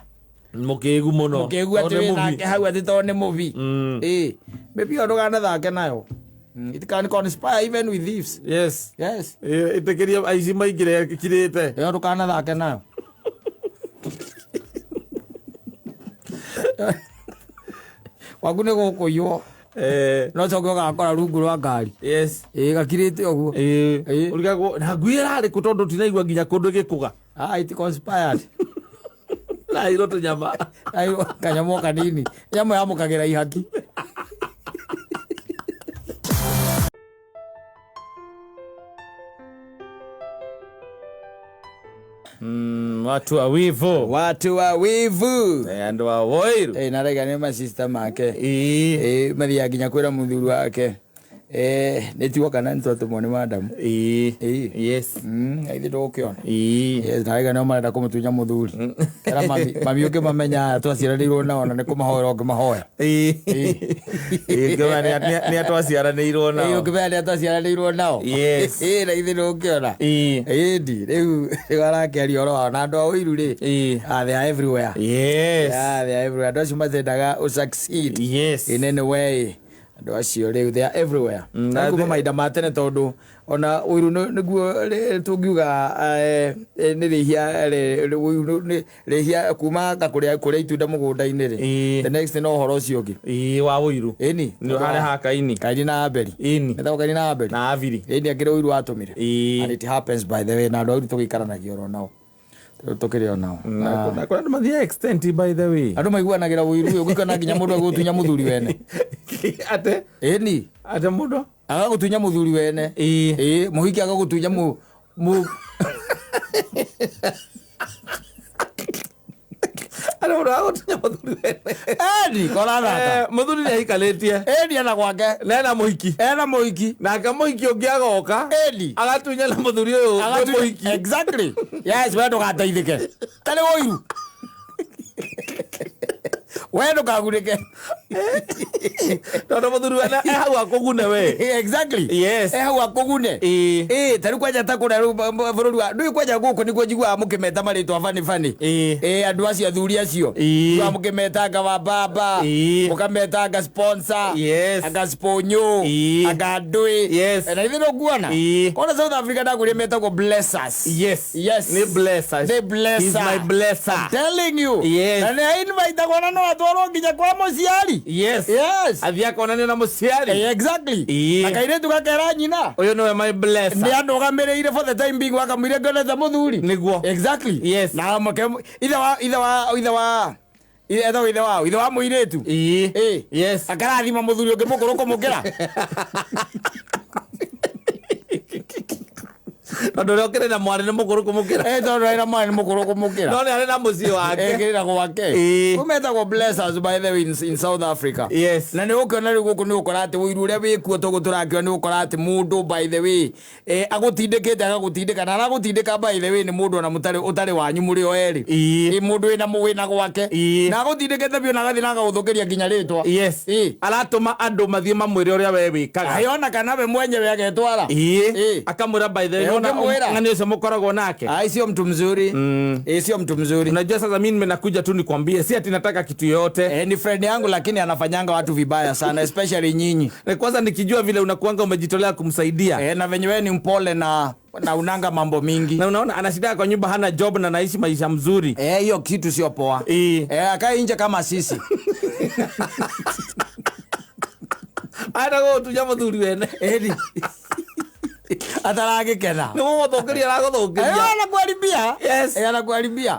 Mũkĩgu mũno. Mũkĩgu atĩ Tondũ nĩ wĩ mũbi. nake hau atĩ tondũ nĩ mũbi. Ĩ. Maybe ĩyo ndũkanathake nayo. It can conspire even with thieves. Yes. Yes. Ĩ, ĩtĩkĩria aici maingĩre ĩkirĩte. Ĩyo ndũkanathake nayo. Waku nĩ gũkũiywo. No coke ũgakora rungu rwa ngari. Yes. Ĩ gakirĩte ũguo. Ĩ. Ĩ. Ũrigagwo na ngui ĩrarĩ kũ tondũ tinaigua nginya kũndũ ĩgĩkũga. Ah, it conspired. Na iro tũnyama. Ayo kanyamũ kanini. Nyamũ yamũkagĩra ihaki. Watu wa wivu. Watu wa wivu. Andũ a woiru. Ĩ narega nĩ masista make. Ĩ. Ĩ mathiaga nginya kwĩra mũthuri wake. Nĩ tiwo kana nĩ twatũmwo nĩ madamu. Ĩ. Ĩ. Yes. Ithuĩ ndũgũkĩona. Ĩ. Yes, narega nĩo marenda kũmũtunya mũthuri. Kera mami, mami ũngĩmamenya aya twaciaranĩirwo nao na nĩ kũmahoera ũngĩmahoya. Ĩ. Ĩ, ngĩona nĩ atwaciaranĩirwo Ĩ nao. ũngĩmenya nĩ atwaciaranĩirwo nao. Yes. Ĩ na ithuĩ ndũgũkĩona. Ĩ. Ĩndi rĩu rĩu arakĩaria ũhoro wao na andũ a ũiru rĩ. Ĩ. Ah, they are everywhere. Yes. Yeah, they are everywhere. Andũ acio matendaga ũ succeed Yes. in any way. Andũ acio rĩu they are everywhere. Na Na kuma mahinda ma tene, tondũ ona ũiru nĩguo tũngiuga nĩ rĩhia, ũiru nĩ rĩhia kuma kũrĩa kũrĩa itunda mũgũnda-inĩ rĩ. The next no ũhoro ũcio ũngĩ. Ĩĩ, wa ũiru. Ĩni. Nĩ harĩa ha Kaini. Kaini na Abeli. Ĩni. Etagwo Kaini na Abeli. Na Abiri. Ĩni, akĩrĩ ũiru watũmire. And it happens, by the way, na andũ a ũiru tũgĩikaranagia oro nao. Tũkĩrĩ o nao. Na kuna andũ mathiaga extent, by the way. Andũ maiguanagĩra ũiru ũyũ ũngĩkona nginya mũndũ agũtunya mũthuri wene. Ate? Ĩni. Ate mũndũ? Agagũtunya mũthuri wene. Ĩĩ, mũhiki agagũtunya mu Arĩ mũndũ agũtunya mũthuri wene. Eni korathata. Mũthuri nĩ aikarĩtie. Eni, ena gwake. Na ena mũhiki. Ena mũhiki. Nake mũhiki ũngĩ agoka. Agatunya na mũthuri ũyũ wĩ mũhiki. Exactly, yes. We ndũgateithĩke, tarĩ ũiru, we ndũkagunĩke. Tondũ mũthuri wene e hau akũgune we. Exactly. E hau akũgune. Ĩĩ, tarĩu kwanja ta kũrĩa rĩu bũrũri wa ndũĩ kwanja gũkũ nĩguo njiguaga mũkĩmeta marĩtwa bani bani. Ĩĩ, andũ acio, athuri acio, njiguaga mũkĩmetanga wa baba, mũkametanga sponsor, anga sponyo, anga ndũĩ. Na ithuĩ nĩũkuona kona South Africa ndakwĩria metagwo blessers. Yes. Nĩ blessers. Nĩ blesser. He's my blesser. I'm telling you. Na nĩ invitagwo na no atwarwo nginya kwa mũciari. Athiĩ akonanio na mũciari. Exactly. Na kairĩtu gakera nyina, ũyũ nĩwe my blesser. Nĩ andũgamĩrĩire for the time being, wakamwire ngonete mũthuri. Exactly. Na mũke ithe wa etagwo ithe wa mũirĩtu. Akarathima mũthuri ũngĩ mũkũrũ kũmũkĩra. Tondũ ũrĩa ũkĩrĩ na mwarĩ nĩ mũkũrũ kũmũkĩra. Tondũ arĩ na mwarĩ nĩ mũkũrũ kũmũkĩra. No nĩ arĩ na mũciĩ wake. Ĩkĩrĩra gwake. Kũu metagwo blessers, by the way, in South Africa. Na nĩ ũkĩona rĩu gũkũ nĩ ũkora atĩ ũiru ũrĩa wĩkuo tũgũ tũrakĩona, nĩ ũkora atĩ mũndũ, by the way, agũtindĩkĩte, agagũtindĩka na aragũtindĩka, by the way, nĩ mũndũ ona mũtarĩ ũtarĩ wanyu mũrĩ o erĩ. Mũndũ wĩna gwake. Na agũtindĩkĩte biũ na agathiĩ na agagũthũkĩria nginya rĩtwa. Aratũma andũ mathiĩ mamwĩre ũrĩa we wĩkaga. Aĩ, ona kana we mwenyewe agetwara. Akamwĩra, by the way, Eh, ũngĩmwĩra. ng'ani ũcio mũkoragwo nake. Ai, sio mtu mzuri. Sio mtu mzuri. Unajua sasa mimi nimenakuja tu nikwambie, si ati nataka kitu yoyote. Ni friend yangu, lakini anafanyanga watu vibaya sana, especially nyinyi. Na kwanza nikijua vile unakuanga umejitolea kumsaidia. Na venye wewe ni mpole na unanga mambo mingi. Na unaona anashida kwa nyumba, hana job na anaishi maisha mzuri. Hiyo kitu sio poa. Akae nje kama sisi. Ata gũtunya mũthuri wene. Eni. Ataragĩkena. Nĩ gũgũthũkĩria aragũthũkĩria. Anakuharibia. Anakuharibia.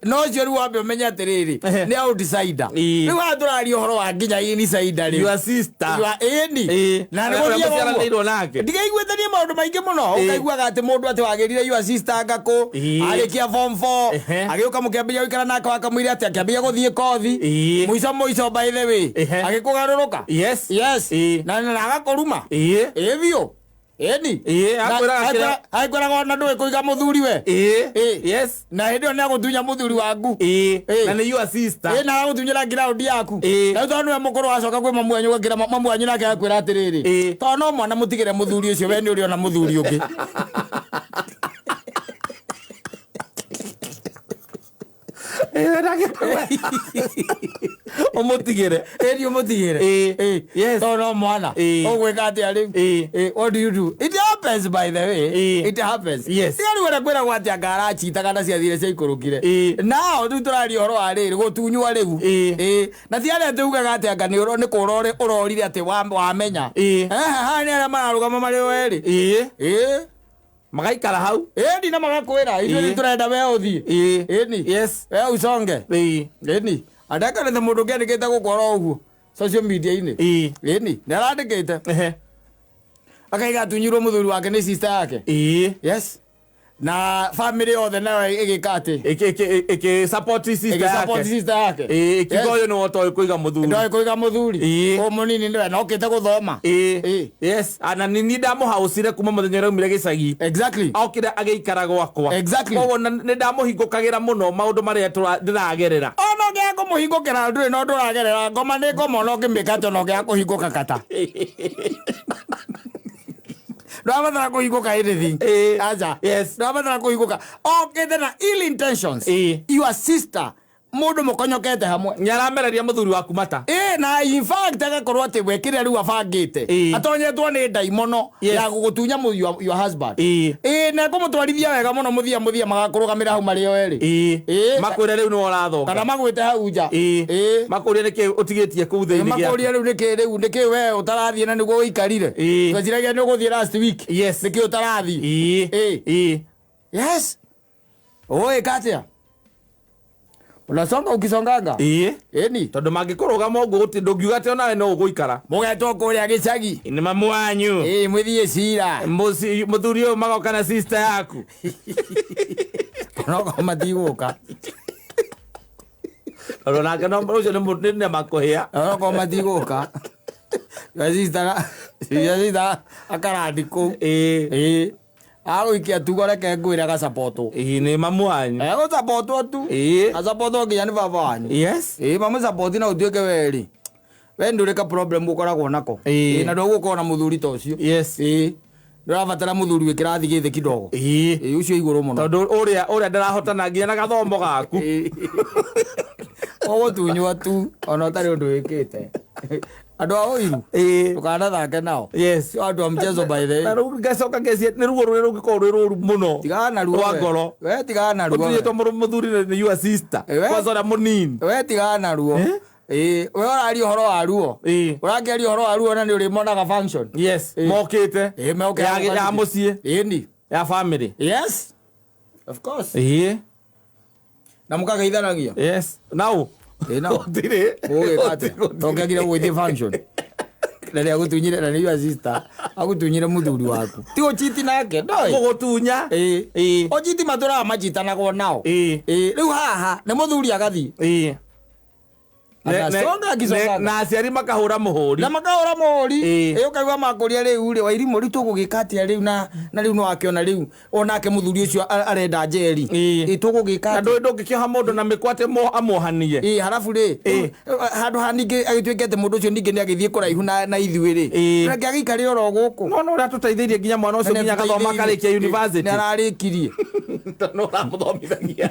No ũcio rĩu wambe ũmenye atĩrĩrĩ, nĩ outsider. Rĩu haha tũraria ũhoro wa nginya insider rĩu. Your sister. You are ĩni. Na nĩ Ũrĩa gũthiaga ũguo. mũciaranĩirwo nake. Ndigaiguĩte niĩ maũndũ maingĩ mũno. Ũkaiguaga atĩ mũndũ atĩ wagĩrire your sister ngakũ, arĩkia form 4, agĩũka mũkĩambĩrĩria gũikara nake, wakamwĩra atĩ akĩambĩrĩria gũthiĩ kothi. Mũico mũico, by the way, agĩkũgarũrũka. Na agakũruma. Ĩĩ biũ. Ĩni. Akwĩraga kĩrĩa- Akwĩraga ona ndũĩ kũiga mũthuri we. Na hĩndĩ ĩyo nĩ agũtunya mũthuri waku. Na nĩ your sister. Ĩĩ, na agagũtunyĩra ground yaku. Na rĩu tondũ nĩwe mũkũrũ, wacoka kwĩ mamu wanyu, ũgakĩra mamu wanyu, nake agakwĩra atĩrĩrĩ, tondũ no mwana, mũtigĩre mũthuri ũcio, we nĩ ũrĩ ona mũthuri ũngĩ. Ũmũtigĩre. Ĩni, ũmũtigĩre. Tondũ no mwana. Ũgwĩka atĩa rĩu? What do you do? It happens, by the way. It happens. Tiga rĩu ũrĩa kwĩragwo atĩ anga arachitaga na ciathire ciaikũrũkire. Nao rĩu tũraria ũhoro wa rĩrĩ gũtunywo rĩu. Na ti arĩa tugaga atĩ anga nĩ kũra ũrorire atĩ wamenya. Haha nĩ arĩa mararũgama marĩ o erĩ. Magaikara hau. Ĩni, na magakwĩra ithuĩ nĩ tũrenda we ũthiĩ. Ĩni. We uconge. Ĩni, andakarĩte mũndũ ũngĩandĩkĩte gũkũ oro ũguo social media-inĩ. Ĩni, nĩ arandĩkĩte akaiga atunyirwo mũthuri wake nĩ sister yake. Yes, na family yothe nayo ĩgĩka atĩ Ĩkĩ support sister ĩgĩsupport yake. sister yake. Ĩkiuga ũyũ nĩwe ũtoĩ kũiga mũthuri. Ndoĩ kũiga mũthuri. Ũyũ mũnini nĩwe na okĩte gũthoma. Ana nĩ ndamũhaũcire kuma mũthenya ũrĩa aumire gĩcagi. Okire agĩikara gwakwa. Koguo nĩ ndamũhingũkagĩra mũno maũndũ marĩa ndĩragerera. Ona ũngĩaga kũmũhingũkĩra, ndũrĩ na ũndũ ũragerera. Ngoma nĩ ngoma, ona ũngĩmĩka atĩa, ona ũngĩaga kũhingũka kata, ndũrabatara kũhingũka anything. Aca. Ndũrabatara kũhingũka, okĩte na ill intentions. Your sister Mũndũ mũkonyokete hamwe. Nĩ aramereria mũthuri waku mata. Ĩ, na in fact agakorwo atĩ we kĩrĩa rĩu abangĩte atonyetwo nĩ ndaimono ya gũgũtunya your husband. Ĩ, na ekũmũtwarithia wega mũno mũthia mũthia magakũrũgamĩra hau marĩ o erĩ. Ĩ. Makwĩre rĩu nĩwe ũrathonga. Kana magwĩte hau nja. Ĩ. Makũrie nĩkĩ ũtigĩtie kũu thĩinĩ gĩaku. Makũrie rĩu nĩkĩ rĩu nĩkĩ we ũtarathiĩ na nĩguo ũikarire. Tweciragia nĩ ũgũthiĩ last week. Nĩkĩ ũtarathiĩ? Ĩ. Yes. Ũĩka atĩa? Unasonga ukisonganga. Ĩni. Tondũ mangĩkũrũgama ũguo gũtirĩ ndũngiuga atĩ onawe no ũgũikara. Mũgetwo kũrĩa gĩcagi. Nĩ mamu wanyu. Ĩ, mũthiĩ cira. Mũthuri ũyũ magoka na sister yaku. Onokorwo matigũka. Tondũ nake no ũcio nĩ nĩ makũhĩa. Onokorwo matigũka. Your sister, your sister akarandi kũu. Ĩ. Agũikia tugo reke ngwĩre agacapotwo. Ĩ, nĩ mamu wanyu. Egũcapotwo tu. Acapotwo nginya nĩ baba wanyu. Ĩ, mamũcapoti na ũtuĩke werĩ. We ndũrĩ ka problem ũkoragwo nako. Ĩ, na ndũgũkorwo na mũthuri ta ũcio. Ĩ, ndũrabatara mũthuri wĩ kĩrathi gĩthĩ kidogo. Ĩ, ũcio igũrũ mũno. Tondũ ũrĩa ũrĩa ndarahotana nginya na gathomo gaku. Ũgũtunywo tu ona ũtarĩ ũndũ wĩkĩte. Andũ a ũiru. Ndũkanathake nao. Sio andũ a mchezo by the way. Na rĩu ngacoka ngeciria nĩ ruo rũrĩa rũngĩkorwo rwĩ rũru mũno. Tigana na ruo Rwa we. ngoro. We tigana na ruo we. Ũtunyĩtwo mũthuri nĩ your sister. Kwanza ũrĩa mũnini. We tigana na ruo. Ĩ, we ũraria ũhoro wa ruo. Ũrakĩaria ũhoro wa ruo na nĩ ũrĩmonaga function. Mokĩte. Ĩ, mokĩte. Ya mũciĩ. Ĩni. Ya family. Yes. Of course. Na mũkageithanagia. Yes. Now. Ĩ, nao. Gũtirĩ. Ũgĩka atĩa? Tũngĩagire gũgĩthiĩ function. Na nĩ agũtunyire, na nĩ your sister, agũtunyire mũthuri waku. Ti ũchiti nake, ndoĩ? Gũgũtunya. Ĩ. Ũchiti matũraga machitanagwo nao. Ĩ, rĩu haha nĩ mũthuri agathiĩ. Anasonga akisongaga. Na aciari makahũra mũhũri. Na makahũra mũhũri. Ĩ, ũkaigua makũria rĩu rĩ, Wairimũ rĩu tũgũgĩka atĩa rĩu na rĩu nĩwakĩona rĩu onake mũthuri ũcio arenda njeri. Ĩ, tũgũgĩka Na atĩa? ndũngĩkĩoha mũndũ na mĩkwa atĩ amuohanie. Ĩ, halafu rĩ, handũ ha ningĩ agĩtuĩke atĩ mũndũ ũcio ningĩ nĩ agĩthiĩ kũraihu na ithuĩ rĩ. Reke agĩikare oro gũkũ. No, no, ũrĩa tũteithĩirie nginya mwana ũcio nginya agathoma akarĩkia university. Nĩ ararĩkirie. Tondũ ũramũthomithagia.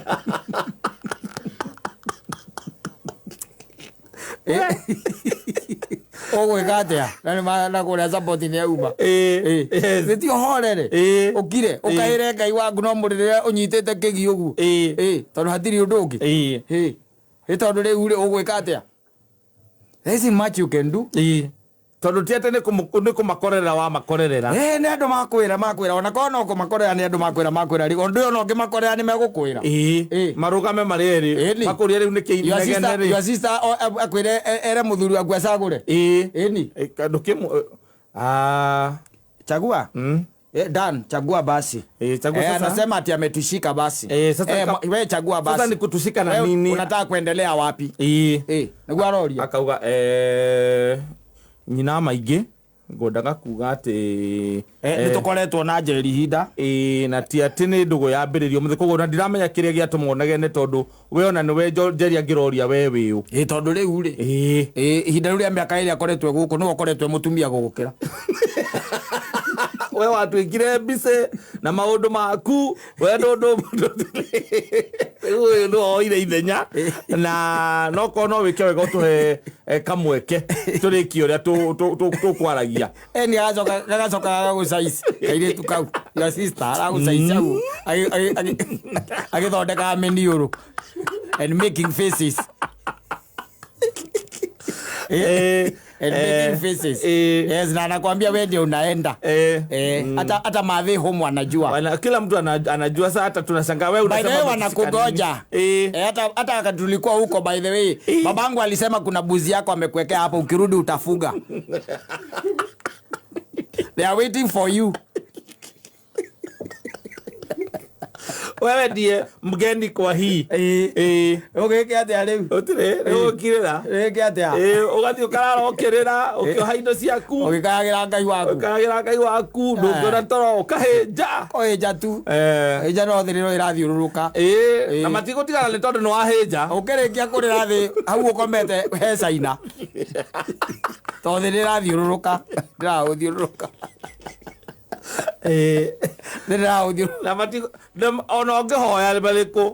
Ũgwĩka atĩa? Na nĩ na kũrĩa support nĩ auma. Nĩ ti ũhorere. Ũkire, ũkaĩre Ngai waku no mũrĩrĩre ũnyitĩte kĩgi ũguo. Tondũ hatirĩ ũndũ ũngĩ. Ĩ, tondũ rĩu rĩ, ũgwĩka atĩa? There isn't much you can do. Tondũ ti atĩ nĩ kũmakorerera wamakorerera. Nĩ andũ makwĩra, makwĩra. Ona korwo no kũmakorera nĩ andũ makwĩra, makwĩra. Rĩu ũndũ ũyũ no ũngĩmakorera nĩ megũkwĩra. Marũgame marĩ erĩ. Ĩni. Makũrie rĩu nĩkĩ Your inegene sister, rĩ. your sister, o, akwĩre, ere mũthuri waku acagũre. Ĩni. Ndũkĩmũ-, Chagua. Dan, chagua basi. Chagua sasa. Anasema ati ametushika basi. Sasa We chagua basi. Sasa ni kutushika na Wewe nini? Unataka kuendelea wapi? Niguo aroria. Akauga, nyina maingĩ ngwendaga kuga atĩ, Nĩ tũkoretwo na Njeri ihinda. Na ti atĩ nĩ ndũgũ yambĩrĩrio mũthĩ, koguo na ndiramenya kĩrĩa gĩatũma ũnegene tondũ we ona nĩwe Njeri angĩroria we wĩ ũ. Tondũ rĩu rĩ, ihinda rĩu rĩa mĩaka ĩrĩa akoretwo gũkũ, nĩwe ũkoretwo mũtumia gũgũkĩra. We watuĩkire mbice na maũndũ maku, we rĩu ũyũ nĩwe woire ithenya. Na no korwo no wĩke wega ũtũhe, kamweke tũrĩkie ũrĩa tũkwaragia. Nĩ agacoka agagũcaici kairĩtu kau. Your sister aragũcaici hau. Agĩthondekaga mĩniũrũ and making faces. And making faces. Yes, na anakuambia wewe ndio unaenda. Hata madhe home wanajua. Wana, kila mtu anajua sasa, hata tunashangaa wewe By the unasema way, umefika nini? wanakungoja. Hata wakati tulikuwa huko, by the way, babangu alisema kuna buzi yako amekuwekea hapo, ukirudi utafuga. They are waiting for you. Wewe ndiye mgeni kwa hii. Ũgĩke atĩa rĩu? Ũtirĩ, rĩu ũkirĩra. Ũgĩke atĩa? Ũgathiĩ ũkarara ũkĩrĩra, ũkĩoha indo ciaku. Ũgĩkayagĩra Ngai waku. Ũkayagĩra Ngai waku, ndũngĩona toro, ũkahĩnja. Ũhĩnja tu. Hĩnja no thĩ rĩro ĩrathiũrũrũka. Na matigũtigana nĩ tondũ nĩ wahĩnja. Ũkĩrĩkia kũrĩra thĩ, hau ũkomete he China. Tondũ thĩ nĩĩrathiũrũrũka. Ndĩragũthiũrũrũka. Nĩndĩragũthiũrũrũka. Na matigo, na ona ũngĩhoya marĩkũ?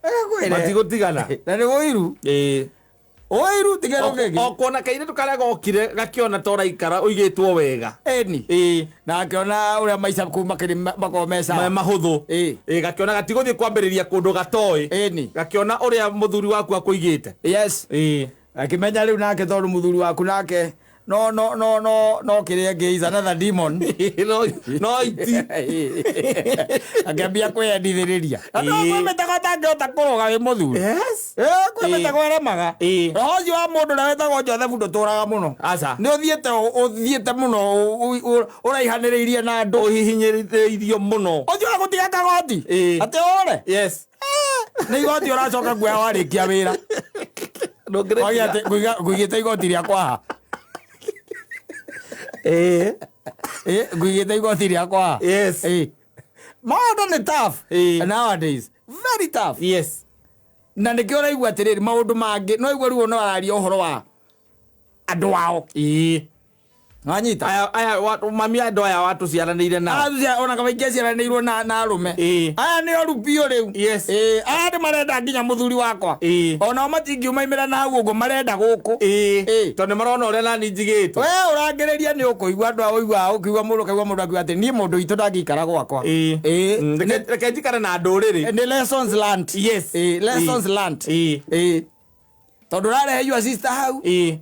Agakwĩre. Matigũtigana. Na nĩ ũiru. Ĩĩ. Ũiru tiga rũgegi. O kuona kairĩtu karĩa gokire gakĩona ta ũraikara ũigĩtwo wega. Ĩni. Ĩĩ. Na akĩona ũrĩa maica kuu makĩrĩ makoragwo me Me sawa. mahũthũ. Ĩĩ. Ĩĩ, gakĩona gatigũthiĩ kwambĩrĩria kũndũ gatoĩ. Ĩni. Gakĩona ũrĩa mũthuri waku akũigĩte. Yes. Ĩĩ. Akĩmenya rĩu nake tondũ mũthuri waku nake no no no no no kĩrĩa ĩngĩ is another demon. No no iti. Akĩambia kwĩyendithĩrĩria. Na no Ĩĩ. kwĩ mĩtego ũtangĩhota kũrũga wĩ mũthuri. Yes. Ĩĩ, kwĩ Ĩĩ. mĩtego ĩremaga. Ĩĩ. Roho ũcio wa mũndũ ũrĩa wĩtagwo Joseph ndũtũraga mũno. Aca. Nĩ ũthiĩte ũthiĩte mũno ũraihanĩrĩirie na andũ. Ũhihinyĩrĩirio mũno. Ũcio wa gũtiga kagoti. Ĩĩ. Atĩ ũre. Yes. Nĩ igoti ũracoka kuoya warĩkia wĩra. Ndũngĩrĩtiga. Wauga atĩ ngũigĩte igoti rĩakwa haha. Ĩĩ. Ĩĩ, ngũigĩte igoti rĩakwa haha. Yes. Ĩĩ. Maũndũ nĩ tough. Ĩĩ. Nowadays. Very tough. Yes. Na nĩkĩo ũraigua atĩrĩrĩ maũndũ mangĩ no igua rĩu no araria ũhoro wa andũ ao. Ĩĩ. Wanyita? Aya aya mami andũ aya watũciaranĩire nao. Aya ona kaba ingĩ aciaranĩirwo na na arũme. Ĩĩ. Aya nĩ oru biũ rĩu. Yes. Ĩĩ, aya nĩ marenda nginya mũthuri wakwa. Ĩĩ. Onao matingiuma imĩra na hau ũguo marenda gũkũ. Ĩĩ. Ĩĩ. Tondũ nĩmarona ũrĩa nani njigĩtwo. We ũrangĩrĩria nĩ ũkũigua andũ a ũiguaga ũkĩigua mũndũ ũkaigua mũndũ akiuga atĩ niĩ mũndũ witũ ndangĩikara gwakwa. Ĩĩ. Ĩĩ. Reke njikare na ndũrĩrĩ. Nĩ lessons learned. Yes. Ĩĩ, lessons Ĩĩ. learned. Ĩĩ. Ĩĩ. Tondũ ũrarehe your sister hau Ĩĩ.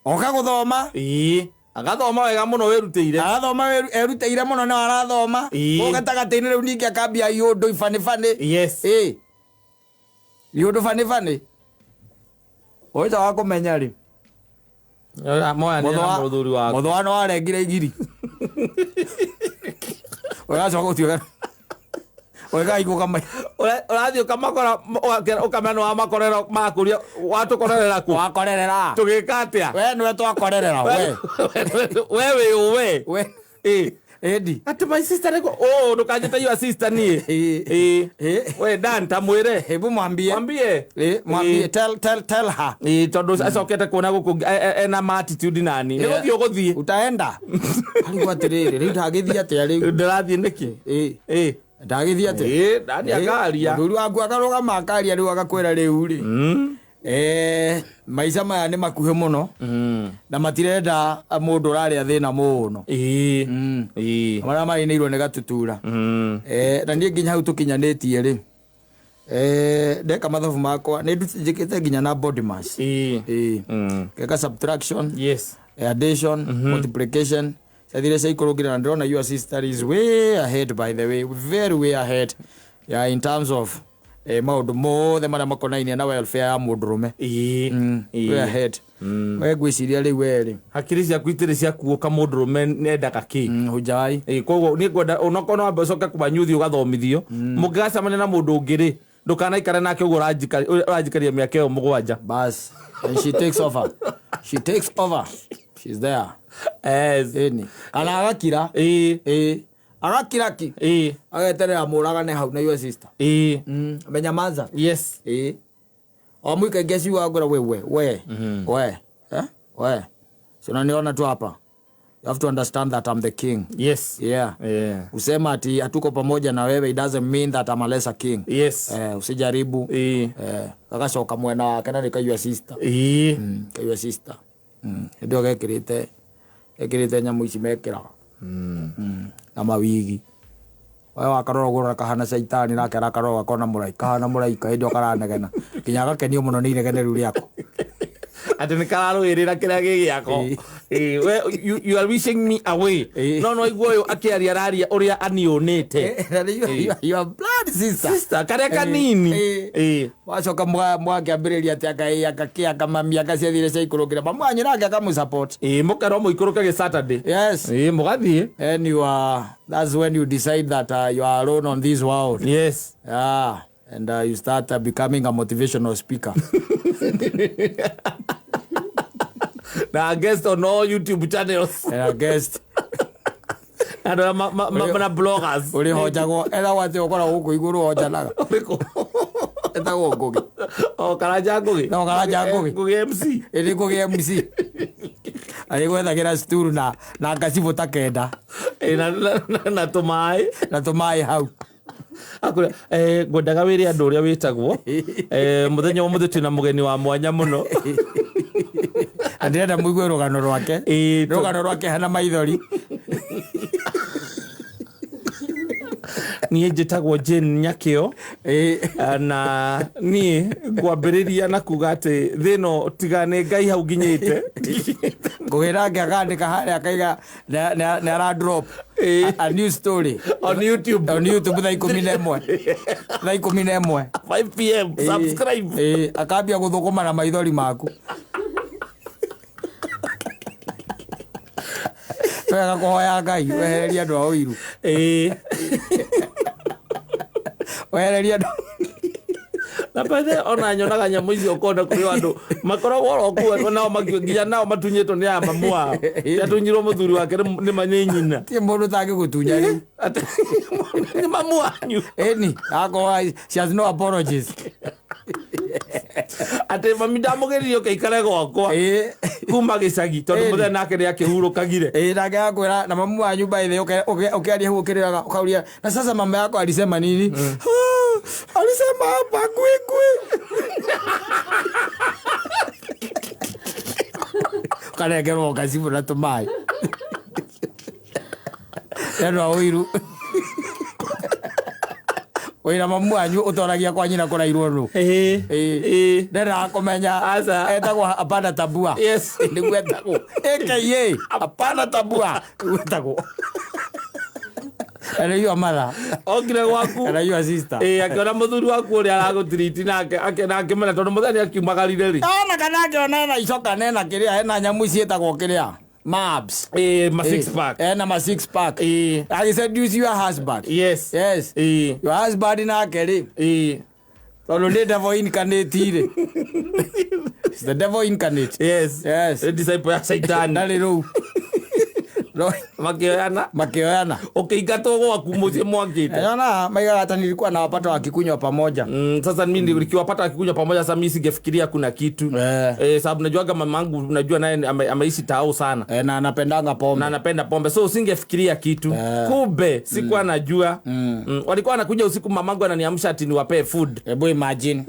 oka gũthoma Ĩĩ. Agathoma wega mũno wĩrutĩire. arathoma erutĩire mũno no arathoma Ĩĩ. kũu gatagatĩ-inĩ rĩu ningĩ akambia iũndũ ibanĩbanĩ. Yes. Ĩĩ. Iũndũ banĩbanĩ. Ũĩta wa kũmenya rĩ. Moyanĩre na mũthuri waku. Mũthwa no arengire igiri. Ũgacoka gũtuĩka ũgaikũka mai. Ũrathiĩ ũkamakora ũkamenya nĩ wamakorera makũria watũkorerera kũ. Wakorerera. Tũgĩka atĩa? We nĩwe twakorerera we. We wĩ ũ we? We. Ĩĩ. Ĩndi. Atĩ my sister nĩkũ oh ndũkanjĩte your sister niĩ. Ĩĩ. Ĩĩ. Ĩĩ. We Dan ta mwĩre. Hebu mwambie. Mwambie. Ĩĩ, mwambie Ĩĩ. tell tell tell her. Ĩĩ tondũ acokete kuona gũkũ ena ma attitude nani. Nĩ Yeah. gũthiĩ ũgũthiĩ. Utaenda. Arigwo atĩrĩrĩ rĩu ndagĩthiĩ atĩa rĩu. Ndĩrathiĩ nĩkĩ? Ĩĩ. Ĩĩ. Ndagĩthiĩ atĩa? Ĩĩ, Dani akaria. Mũthuri waku akarũgama akaria rĩu agakwĩra rĩu rĩ. Maica maya nĩ makuhĩ mũno na matirenda mũndũ ũrarĩa thĩna mũno. Ĩĩ. Ĩĩ. Marĩa marĩnĩirwo nĩ gatutura. Na niĩ nginya hau tũkinyanĩtie rĩ. Ndeka mathabu makwa nĩ njĩkĩte nginya na body mass. Ĩĩ. Ĩĩ. Ngeka subtraction. Yes. Addition, multiplication. Ciathire ciaikũrũkire na ndĩrona your sister is way ahead, by the way, very way ahead, yeah, in terms of maũndũ mothe marĩa makonainie na welfare ya mũndũrũme. Ĩĩ. Way Ĩĩ. ahead. We ngwĩciria rĩu werĩ Hakiri ciaku itirĩ ciakuũka mũndũrũme nendaga kĩ. hujawai. Ĩĩ, koguo niĩ ngwenda onokorwo no wambe ũcoke kũmanyu ũthiĩ ũgathomithio. Mũngĩgacemania na mũndũ ũngĩ rĩ, ndũkanaikare nake ũguo ũranjikaria mĩaka ĩyo mũgwanja. Bas, and she takes over, she takes over, she's there. Yes. Ĩni kana agakira. Ĩĩ. Ĩĩ, agakira ki. Ĩĩ. Ageterera mũragane hau na your sister. Ĩĩ. Amenyamaza. Yes. Ĩĩ, o mwika ingĩ ciugaga ngwĩra we we we we eh we si unaniona tu hapa, you have to understand that I'm the king. Yes. Yeah. Yeah. Usema ati hatuko pamoja na wewe, it doesn't mean that I'm a lesser king. Yes. Usijaribu. Ĩĩ. Gagacoka mwena wake na nĩ kaiyua sister. Ĩĩ. Kaiyua sister. Hĩndĩ ĩyo gekĩrĩte gekĩrĩte nyamũ ici mekĩraga na mawigi. We wakarora ũguo kahana caitani, nake arakarora gakona mũraika, kahana mũraika. Hĩndĩ ĩyo karanegena nginya agakenio mũno nĩ inegene rĩu rĩako. Atĩ nĩ kararũĩrĩra kĩrĩa gĩ gĩako. Ĩĩ, we you are wishing me away. Ĩĩ. No no igua ũyũ akĩaria araria ũrĩa aniũnĩte. Your blood sister. Sister karĩa kanini. Ĩĩ. Ĩĩ. Wacoka mwakĩambĩrĩria atĩ akaĩ akakĩ akamami akaciathire ciaikũrũkĩra mamu wanyu nake akamũsupport. Ĩĩ, mũkerwo mũikũrũke gĩ Saturday. Yes. Ĩĩ, mũgathiĩ. And you are, that's when you decide that you are alone on this world. Yes. Yeah, and you start becoming a motivational speaker. Na guest on all YouTube channels. And a guest. Andũ arĩa na bloggers. Ũrĩ honjagwo ethagwo atĩ ũkoragwo gũkũ igũrũ honjanaga. Ũrĩkũ? Etagwo Ngũgĩ. O Karanja Ngũgĩ. No, Karanja Ngũgĩ. Ngũgĩ MC. Ĩrĩ Ngũgĩ MC. Agĩgwethagĩra sturu na ngacibũ ta kenda. Ĩĩ, na tũmaĩ. Na tũmaĩ hau. Akwĩra, ngwendaga wĩre andũ ũrĩa wĩtagwo. Mũthenya wa ũmũthĩ twĩna mũgeni wa mwanya mũno. Na ndĩrenda mũigue rũgano rwake. Rũgano rwake hana maithori. Niĩ njĩtagwo Jane Nyakĩo. Na niĩ ngwambĩrĩria na kuga atĩ thĩ ĩno tiga nĩ Ngai hau nginyĩte. Ngũgĩra nake akandĩka harĩa akaiga nĩ ara drop a new story on YouTube. On YouTube thaa 11, thaa 11. 5 p.m. Subscribe. Akambia gũthũkũma na maithori maku. Wega kũhoya Ngai wehererie andũ a ũiru. Wehererie andũ. Na bethe ona nyonaga nyamũ icio ũkona kũrĩ andũ makoragwo oro kuo nao nginya nao matunyĩtwo nĩ aya mamu wao. Atunyirwo mũthuri wake nĩ nyina. Ti mũndũ ũtangĩgũtunya rĩu. Atĩ nĩ mamu wanyu. Ĩni akorwo she has no apologies. Atĩ mami ndamũgĩrire ũkĩikare gwakwa kuma gĩcagi tondũ mũthenya nake nĩ akĩhurũkagire. Nake akwĩra na mamu wanyu by the way ũkĩaria hau ũkĩrĩraga ũkauria na sasa mama yako alisema nini? Ah, alisema hapa ngwi ngwi. Ũkanengerwo gacibũ na tũmaĩ. Andũ a ũiru. Wĩra mamu wanyu ũtoragia kwa nyina kũrairwo nũ. Ndendaga kũmenya. Aca. Etagwo hapana tabua. Nĩguo etagwo. AKA hapana tabua. Nĩguo etagwo. And your mother. Okire gwaku. And your sister. Akĩona mũthuri waku ũrĩa aragũtiriti nake na akĩmenya tondũ mũthenya nĩ akiumagarire rĩ. Ona kana akĩona ena icoka na ena kĩrĩa ena nyamũ ciĩtagwo kĩrĩa. Mabs. Ma six pack. Ena ma six pack. Agĩseduce your husband. Yes. Yes. Your husband nake rĩ. Tondũ nĩ devil incarnate rĩ. It's the devil incarnate. Yes. Yes. Nĩ disciple ya Shaitani. Ndarĩ rũu. No, Makĩoyana. Makĩoyana. Ũkĩingatwo gwaku mũciĩ mwakĩte. Naona maigaga hata nilikuwa nawapata wakikunywa pamoja. Sasa mimi nikiwapata wakikunywa pamoja sasa mimi singefikiria kuna kitu. Sababu najuaga mamangu unajua naye ameishi tao sana. Na anapendanga pombe. Na anapenda pombe. So usingefikiria kitu. Kumbe sikuwa najua. Walikuwa wanakuja usiku mamangu ananiamsha ati niwapee food. Hebu imagine.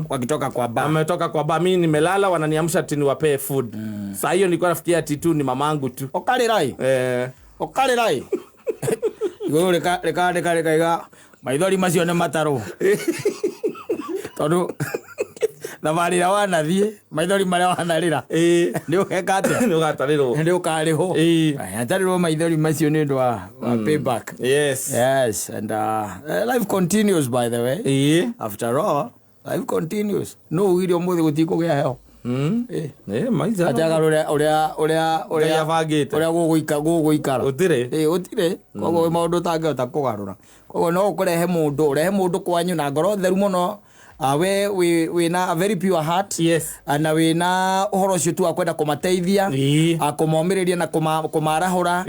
Wakitoka kwa bar. Ametoka kwa bar, mimi nimelala wananiamsha ati niwapee food. Saa hiyo nilikuwa nafikiria ati tu ni mamangu tu. Okarirai. Okarirai. Igũrũ rĩkandĩka rĩkaiga maithori macio nĩ matarũ. Tondũ thabarĩ ĩrĩa wanathiĩ maithori marĩa wanarĩra nĩ ũgeka atĩa? Nĩ ũgatarĩrwo. Nĩ ũkarĩhwo. Aya, atarĩrwo maithori macio nĩ ũndũ wa payback. Yes. Yes, and life continues by the way. After all, life continues. No ugire ũmũthĩ gũtikũgĩa heho. Maica. Ajaga ũrĩa Ngai abangĩte. ũrĩa gũgũikara. Gũtirĩ. Gũtirĩ. Koguo maũndũ ũtangĩhota kũgarũra. Koguo no ũkũrehe mũndũ, ũrehe mũndũ kwanyu na ngoro theru mũno. We wĩna a very pure heart. Yes. Na wĩna ũhoro ũcio tu wa kwenda kũmateithia, kũmomĩrĩria na kũmarahũra,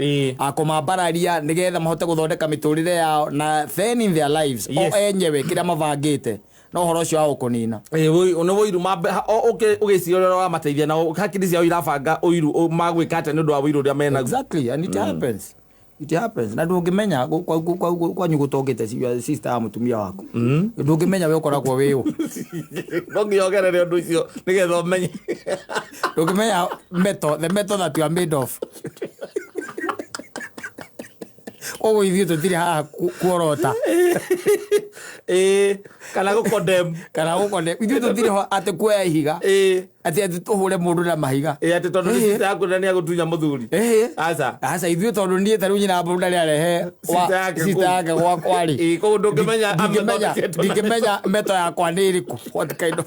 kũmambararia nĩgetha mahote gũthondeka mĩtũrĩre yao na then in their lives. Yes. O enyewe kĩrĩa mabangĩte. No ũhoro ũcio wa gũkũnina. Nĩ ũiru mambe, ha, o, ũgĩciria ũrĩa ũramateithia na hakiri ciao irabanga ũiru, magwĩka atĩa nĩ ũndũ wa ũiru ũrĩa menaguo. Exactly, and it happens. It happens. Na ndũngĩmenya kwanyu gũtongĩte sister ya mũtumia waku. Ndũngĩmenya we ũkoragwo wĩ ũ. No nginya ũgerere ũndũ ũcio nĩgetha ũmenye. Ndũngĩmenya metal, the metal that you are made of. Koguo ithuĩ tũtirĩ haha kuorota. Kana gũkondem. Kana gũkondem. Ithuĩ tũtirĩ ho atĩ kuoya ihiga. Atĩ tũhũre mũndũ na mahiga. Atĩ tondũ nĩ sister yaku na nĩagũtunya mũthuri. Aca. Aca, ithuĩ tondũ niĩ ta rĩu nyina wa mũndũ ndarĩ arehe Sister yake sister kũu. yake gwakwa rĩ. Koguo ndũngĩmenya amethondeketwo na Ndingĩmenya meto yakwa nĩ ĩrĩkũ. What kind of